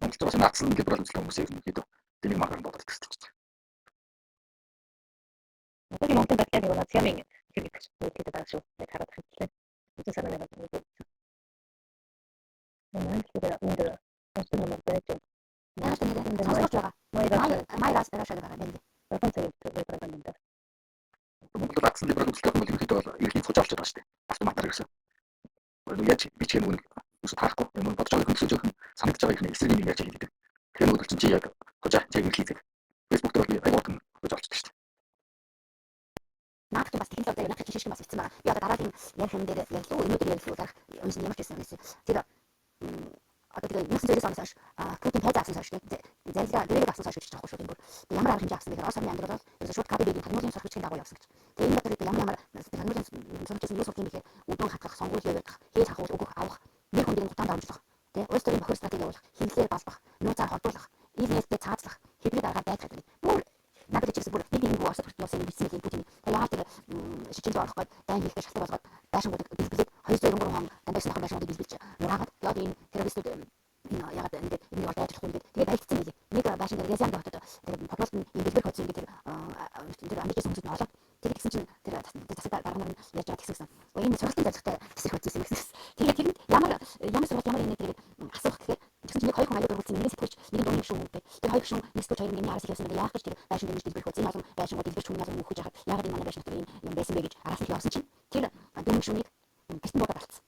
Монголд бас наацсан либерал үзэл хүмүүсийг ерөнхийдөө тэнийг магаар бодоод төсөлж байна. Одоогийн Монголын байдал яг нэг нацизмын хэрэг гэж хэлээд байгаа шүү. Яг хараад хэллээ. Үзэн санааны байна. Манай тэгэхээр энд сонсдог юм байж байна. Яаж нэрээ сонсож байгаа. Май рас рашаа байгаа байна. Долоон цагийн пропаганда юм даа. Монголд наацсан либерал үзэлтэй бол ерөнхийдөө бол эрхийн цуж олж байгаа шүү дээ. Автоматар ерөөсөө. Яаж бичих юм ерөөсөө таарахгүй. Юм бодож байгаа юм төсөж байгаа юм санагдаж байгаа юм эсрэг юм яаж хийдэг. Тэгэхээр нөгөө чинь чи яг хужаа чи яг эрхлийзэг. Facebook дээр бол би аягүй хурдан хужаа олчдаг шүү дээ. Наадах чинь бас технологи дээр наадах чинь шишгэн бас бичсэн байгаа. Би одоо дараагийн ярих юм дээр ярьлуу, өнөөдөр ярьлуу дарах юм ямар ч байсан юм. Тэр одоо тэгээ 1999 оноос хойш Путин тайзан авсан хойш зарилга гэрээгээ авсан хойш гэж байгаа шүү дээ. Ямар арга хэмжээ авсан бэ гэхээр Орос орны амьдрал бол ерөөсөө шууд КГБ-ийн тагнуулын сурах бичгийн дагуу явсан гэж. Тэгээ энэ дотор ямар тагнуулын сурч юу сурч юм бэ гэхээр үдэн хатгах, сонгуул явуулах, хэл хахуул өгөх, авах, нэр хүндийг гутаан давамжлах, тэгээ улс төрийн бохир стратеги явуулах, хэвлэлээр балбах, нууц юм гээд тэгээд баригдсан байлээ. Нэг байшин дээр Рязан хотод тэр подвалд нь ийм дэлбэр хоцсон ингээд тэр амьдарч байсан хүмүүсд нь олоод тэгээд тэгсэн чинь тэр засаг дарга нар нь ярьж байгаа тэгсэн гэсэн. Энэ сургалтын зорилготой тэсрэх хоцсон юм гэсэн. Тэгээд тэрэнд ямар ямар сургалт ямар юм тэгээд асуух гэхээр тэгсэн чинь нэг хоёр хүн аюул дургуулсан нэг сэтгүүлч нэг дууны гишүүн гэдэг. Тэр хоёр гишүүн нэг сэтгүүлч хоёр нь араас явсан байна. Яах гэж тэр байшин дээр дэлбэрэх хоцсон. Энэ олон байшингууд дэлбэрч хүн олон мөхөж яхад яагаад энэ манай байшин дотор ийм юм байсан бэ гэж араас нь явсан чинь тэр дууны гишүүнийг гэртэн буудаад алдсан.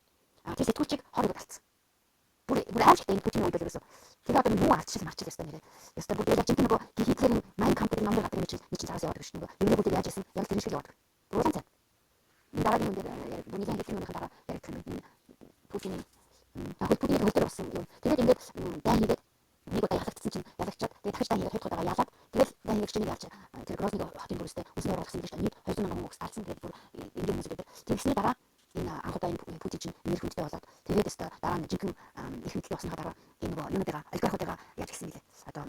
А тэр сэтгүүлчийг хор өгöd алдсан. Бүр аимшигтай энэ Путиний үед л ерөөсөө. Тэр одоо муу ардчил марчил ёстой нэрээ. Ёстой бүр яг жинхэнэ нөгөө Гитлерийн Майн Камп гэдэг номын гадар юм чинь цаас яваад шүү нөгөө. Еврей бүгд яаж яасан? Яг тэр шиг яваад. Улаан цай. Дараагийн юм дээр бүр нэгэн Гитлерийн өмнөх дараа яригдах юм. Путиний хөл Путиний хөл дээр болсон юм. Тэгээд ингээд дайн хийгээд нэг удаа ялагдсан чинь ялагчаад тэгээд дахиж дайн хийгээд хоёр дахь удаага ялаад тэгэл дайн хийгч нэг ялж тэр Грозный хотын бүрстэй үндэсний ургуулсан гэж нийт 200 мянган хүмүүс алдсан. Тэгээд бүр энгийн хүмүүс гэдэг. Тэгсний дараа энэ анх удаа энэ Путин чинь нэр хүндтэй болоод тэгээд өстой дараа нь жинхэнэ их мэдлэг болсныхаа дараа энэ нөгөө юунуудыгаа олигархуудыгаа яаж гисэн гэлээ. Одоо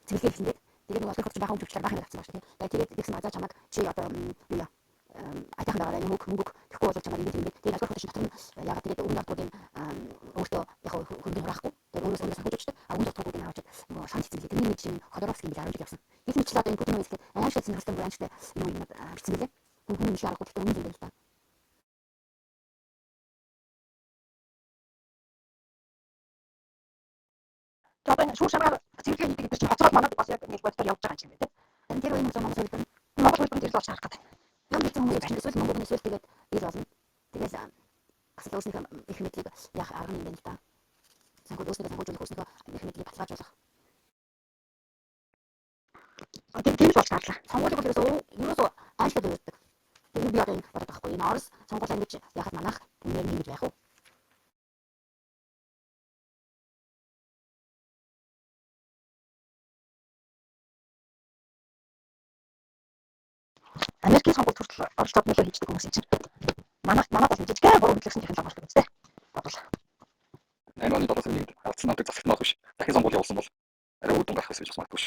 цэвэрлэгээ хийсэн. Тэгээд нөгөө олигархууд чинь баахан өмчвчлэр баахан авсан баг шүү дээ. Тэгээд тэгсэн маа за чамайг чи одоо юу яа айтайхан байгаарай мөнгө мөнгө тэгэхгүй бол чамайг ингэж ингэж тэгээд олигархууд чинь дотор нь яагаад тэгээд өмнө ардгуудын өөртөө яг хөрөнгө хураахгүй тэгээд өөрөөс өөрөөс санхүүжүүлдэг. А өмнө ардгуудыг авчид нөгөө шанд хийсэн гэлээ. Тэрний нэг жишээ нь Ходоровский гэж 10 жил явсан. Их мэтлээ одоо энэ Путин үеэс аимшигтай сонирхолтой бүр аимшигтай юм юм бичсэн гэлээ. Хүн хүн шиг аргагүй гэхдээ үнэн юм байна л да. Одоо энэ шүүр шаргаар цэвэрлэгээ хийдэг гэдэг чинь хоцроод манад бас яг нэг боддоор явж байгаа юм байна тийм. Харин тэр үеийн хүмүүс Монгол хэлбэр Монгол хэлбэр тэр л болж харах гэдэг. Юм бичсэн хүмүүс чинь эсвэл мөнгө эсвэл тэгээд ил болно. Тэгэл бас л өөрснийхөө их мэдлийг яах арга юм байна л да. Санхүү өөрснийхөө санхүүжүүлэх өөрснийхөө их мэдлийг баталгаажуулах. Тийм л болж харлаа. Сонгуулийг бол ерөөсөө аимшигтай дөрөвдөг. Тэгээд би одоо энэ бодоод байгаа хгүй. Энэ Орос сонгуулаа ингэж яхад манайх түнээр ингэж байх уу? Америкийн сонгуульд хүртэл оролцоод нөлөө хийждэг хүмүүс юм чинь. Манайх манайд бол жижигхэн буруу хөдлөсөн технологи болдог үстэй. Бодвол. 8 оны 7 сарын 1-нд алдсан намдаг засагт нь биш. Дахин сонгуул явуулсан бол арай үр дүн гарах байсан гэж магадгүй ш.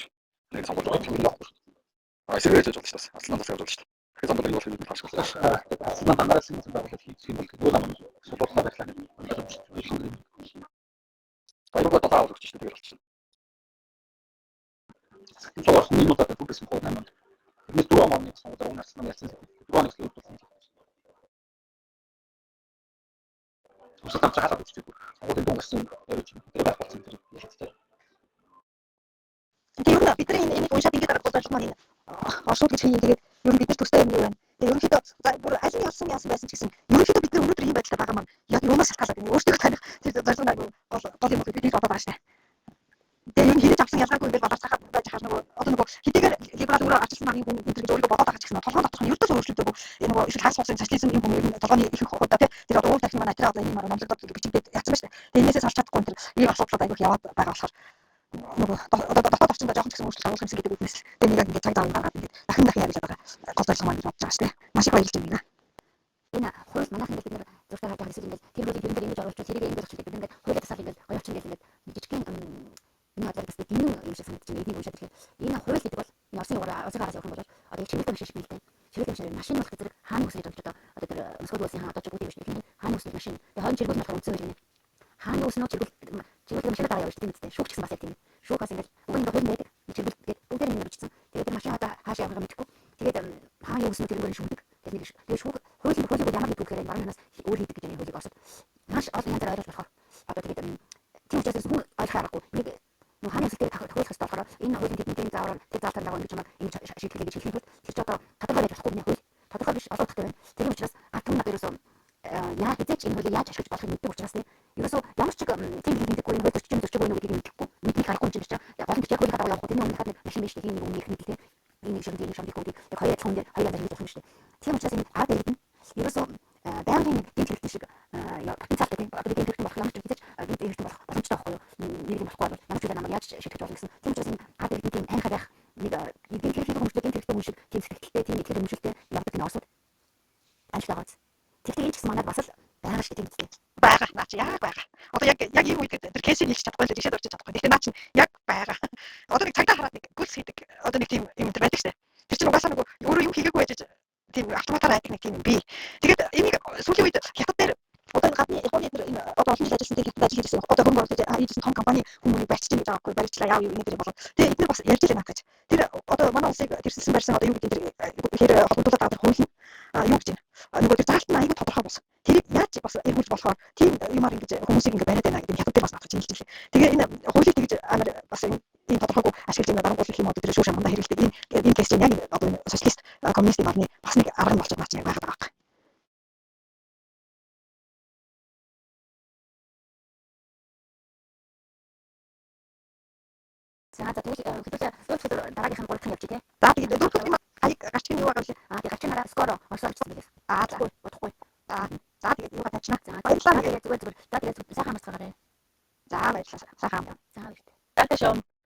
Нэг сонгуул явуулсан. А эсрэгээр хийж болно шүү дээ. Алдсан нам засаг явуулж шүү дээ. Дахин сонгуул явуулах юм таашгүй. Алдсан нам дангараас юм байгууллага хийх юм бол нөгөө нам сулуулсаар байлаа гэдэг. Баяргаа долоо авах гэж шүү дээ. Тэгээд болчихно. Засагт нь орсон энэ удаа түүхээс муу 8 онд. Тэрнээс 4 оны сонгуулиар өмнө алдсан нам ялсан. 4 оны үр дүн. Өсөлт авч хаалаад үздэг. Сонгуулийн дүн гарсан яриач тэр байх болсон тэр ялцтай. Тэгээ ер нь бидний энэ энийг уншаад ингэж арга зорилго маань энэ оршууд гэж хийе тэгээд ер нь бид нар төстэй юм юу байна. Тэгээ ерөнхийдөө за бүр аль нь ялсан яасан байсан ч гэсэн ерөнхийдөө бид нар өнөөдөр ийм байдалтай байгаа маань яг юунаас шалтгаалаад байна. Өөртөө таних тэр зорилго нь айгүй гол гол юм бид бодоод байгаа шүү дээ. Тэгээ ер нь хэний авсан ялгаагүй юм бэ бодоод цахаад байж хаар нөгөө одоо нөгөө хэдийгээр либерал өөрөө арчилсан намын хүн энэ гэж өөрийгөө бодоод байгаа ч гэсэн толгойн доторх нь ердөөс өөрчлөгдөөгүй. Энэ нөгөө эсвэл хагас хугацааны социализм юм хүн ер нь толгойн ихэнх хувьдаа тий тэр одоо уул тархины манай тэр одоо энэ юм номлогдоод бичигдээд ятсан байна шүү дээ. Тэгээ энээсээ салж чадахгүй энэ тэр ийм асуудлууд айгүйх яваад байгаа болохоор нөгөө одоо дотоод орчиндөө жоохон ч гэсэн өөрчлөлт оруулах юмсан гэдэг үгнээс тэгээ нэг ингээд цаг зав гаргаад ингээд дахин дахин яриад байгаа гол зорилго маань гэж бодож байгаа шүү дээ. Маш их баярлж байна. Энэ хууль манайхан ингээд бид нэр зуртаа харж байгаа эсвэл ингээд тэр хуулийг тэрэн дээр ингэж оруулчихвал тэрийг ингэж оруулчихвал бид ингээд хуулиа тасаал ингээд гоё очин ингээд жижигхэн миний бодлоор бас гинэн юм шиг санагдаж байна. Эднийг уншаад ирэхээр энэ хууль гэдэг бол энэ Оросын угаар Оросын араас явах юм бол одоо яг чиглэлтэй машин шиг юм л дээ. Чиглэлтэй машин машин болох зэрэг хааны үсэг гэж одоо одоо тэр Москвад улсын хаан одоо ч бүгд юм шиг хааны үсэг машин. Тэгээ хойно чиргүүл нь болохоор үндсэн хууль гинэ. Хааны үс нь чиргүүл чиргүүл машинаа дараа явж тийм үстэй. Шүүх ч гэсэн бас яг тийм. Шүүх бас ингээд уг нь ингээд хууль байдаг. Чиргүүл гээд бүгдээр ингэ бичсэн. Тэгээд тэр машин одоо хаашаа явахыг мэдэхгүй. Тэгээд хааны үс нь тэрнгээр шүүдэг. Тэгээд нэг тэгээд шүүх хуулийн хуулийг ямар нэг түүхээр баруун ханаас өөр хийдэг гэж энэ хуулийг Оросд маш олон янзаар ойлгож болохоор одоо тэгээд тийм учраас хүн ойлгох аргагүй. Нэг нөгөө хааны үсэлтээр тохиолдох ёстой болохоор энэ хуулийн тэдний тийм заавар тэр заалтаар дагуу ингэж чамайг ингэж шийтгэл гэж хэлэхийн тулд тэр чи одоо тодорхой байж болохгүй нэ хууль тодорхой биш олон утгатай байна. Тэр учраас ард түмэн надад ерөөсөө яа хизээч энэ хуулийг яаж ашиглаж болохыг мэддэг учраас ерөөсөө ямар ч тийм хийдэггүй энэ хууль зөрчиж зөрчиж өгнө гэдгийг мэдэхгүй мэдних аргагүй юм чинь гол нь яг хуулийн дагуу явахгүй тэрний өмнө хаад нэг машин биш тийм нэг өмнөх мэдэл тийм энэ нэг шин тийм шин гэдэг яг хоёр адилхан хүн дээр хоёр янзаар хийж болох юм шүү дээ. Тийм учраас энэ ард иргэд нь ерөөсөө байнгын нэг гэмт хэрэгтэн шиг потенциалтай тийм одоо гэмт хэрэгтэн болох ямар ч хизээч гэмт хэрэгтэн болох боломжтой байхгүй юу? Нэг юм болохгүй бол ямар ч үйл намайг яаж шийтгэж болно гэсэн. Тийм учраас энэ ард иргэдийн тийм анхаа байх нэг гэмт хэрэгтэн хүмүүжтэй гэмт хэрэгтэн хүн шиг тийм сэтгэлтэй тийм итгэл үнэмшилтэй явдаг энэ Оросууд амжилт байгаа. Тэгэхдээ энэ ч гэсэн манад бас л байгаа шүү дээ тийм үстэй. Байгаа. Наа чи яг байгаа. Одоо яг яг ийм үед тэр кейсийг нийлж чадахгүй л жишээд орчиж чадахгүй. Гэхдээ наа чи яг байгаа. Одоо нэг цагдаа хараад нэг гүлс хийдэг. Одоо нэг тийм юм энэ байдаг шүү дээ. Тэр чинь угаасаа нөгөө өөрөө юм хийгээгүй байж тийм автоматар айдаг нэг тийм юм бий. Тэгээд энийг сүүлийн үед хятад дээр одоо энэ гадны Японы тэр энэ одоо олон жил ажилласан тэр хятад ажил хийжсэн одоо хөрөнгө оруулалт хийжсэн том компани хүмүүнийг барьчих гэж байгаа байхгүй. барьчлаа яав юу энэ тэр болоод. Тэгээ эдгээр бас ярьж илээ наах гэж. Тэр одоо манай улсыг тэрсэлсэн барьсан одоо юу гэдэг тэр хэр холбогдуулаад байгаа тэр хууль нь юу гэж байна. Нөгөө тэр заалт нь айгүй тодорхой болсон. Тэрийг яаж бас эргүүлж болохоор тийм юмар ингэж хүмүүсийг ингэ бариад байна гэдэг хятад дээр бас наах гэж хэлж илээ. Тэгээ энэ хуулийг тэгж амар бас ийм тодорхойгүй ашиглаж байна. Баруун гол гэх юм одоо тэр шүүр шамдаа хэрэглэдэг. Энэ кейс чинь яг одоо энэ социалист коммунистын малны бас нэг арга нь болчиход наа чинь яг байгаад байгаа юм. За за тэгвэл хэдүүлээ өөрөөр дараагийнх нь 3 дахь явчих тий. За тэгээд дөрөв дэх юм хаяг гарчиг нь юу байгаа вэ? Аа тэг гарчиг нараа скоро орсоор очсон байлээ. Аа за удахгүй. За тэгээд юугаа тавьчихна. За баярлалаа. Тэгээд зүгээр зүгээр. За тэгээд сайхан амарцгаарай. За баярлалаа. Сайхан амар. За баярлалаа. За тийш.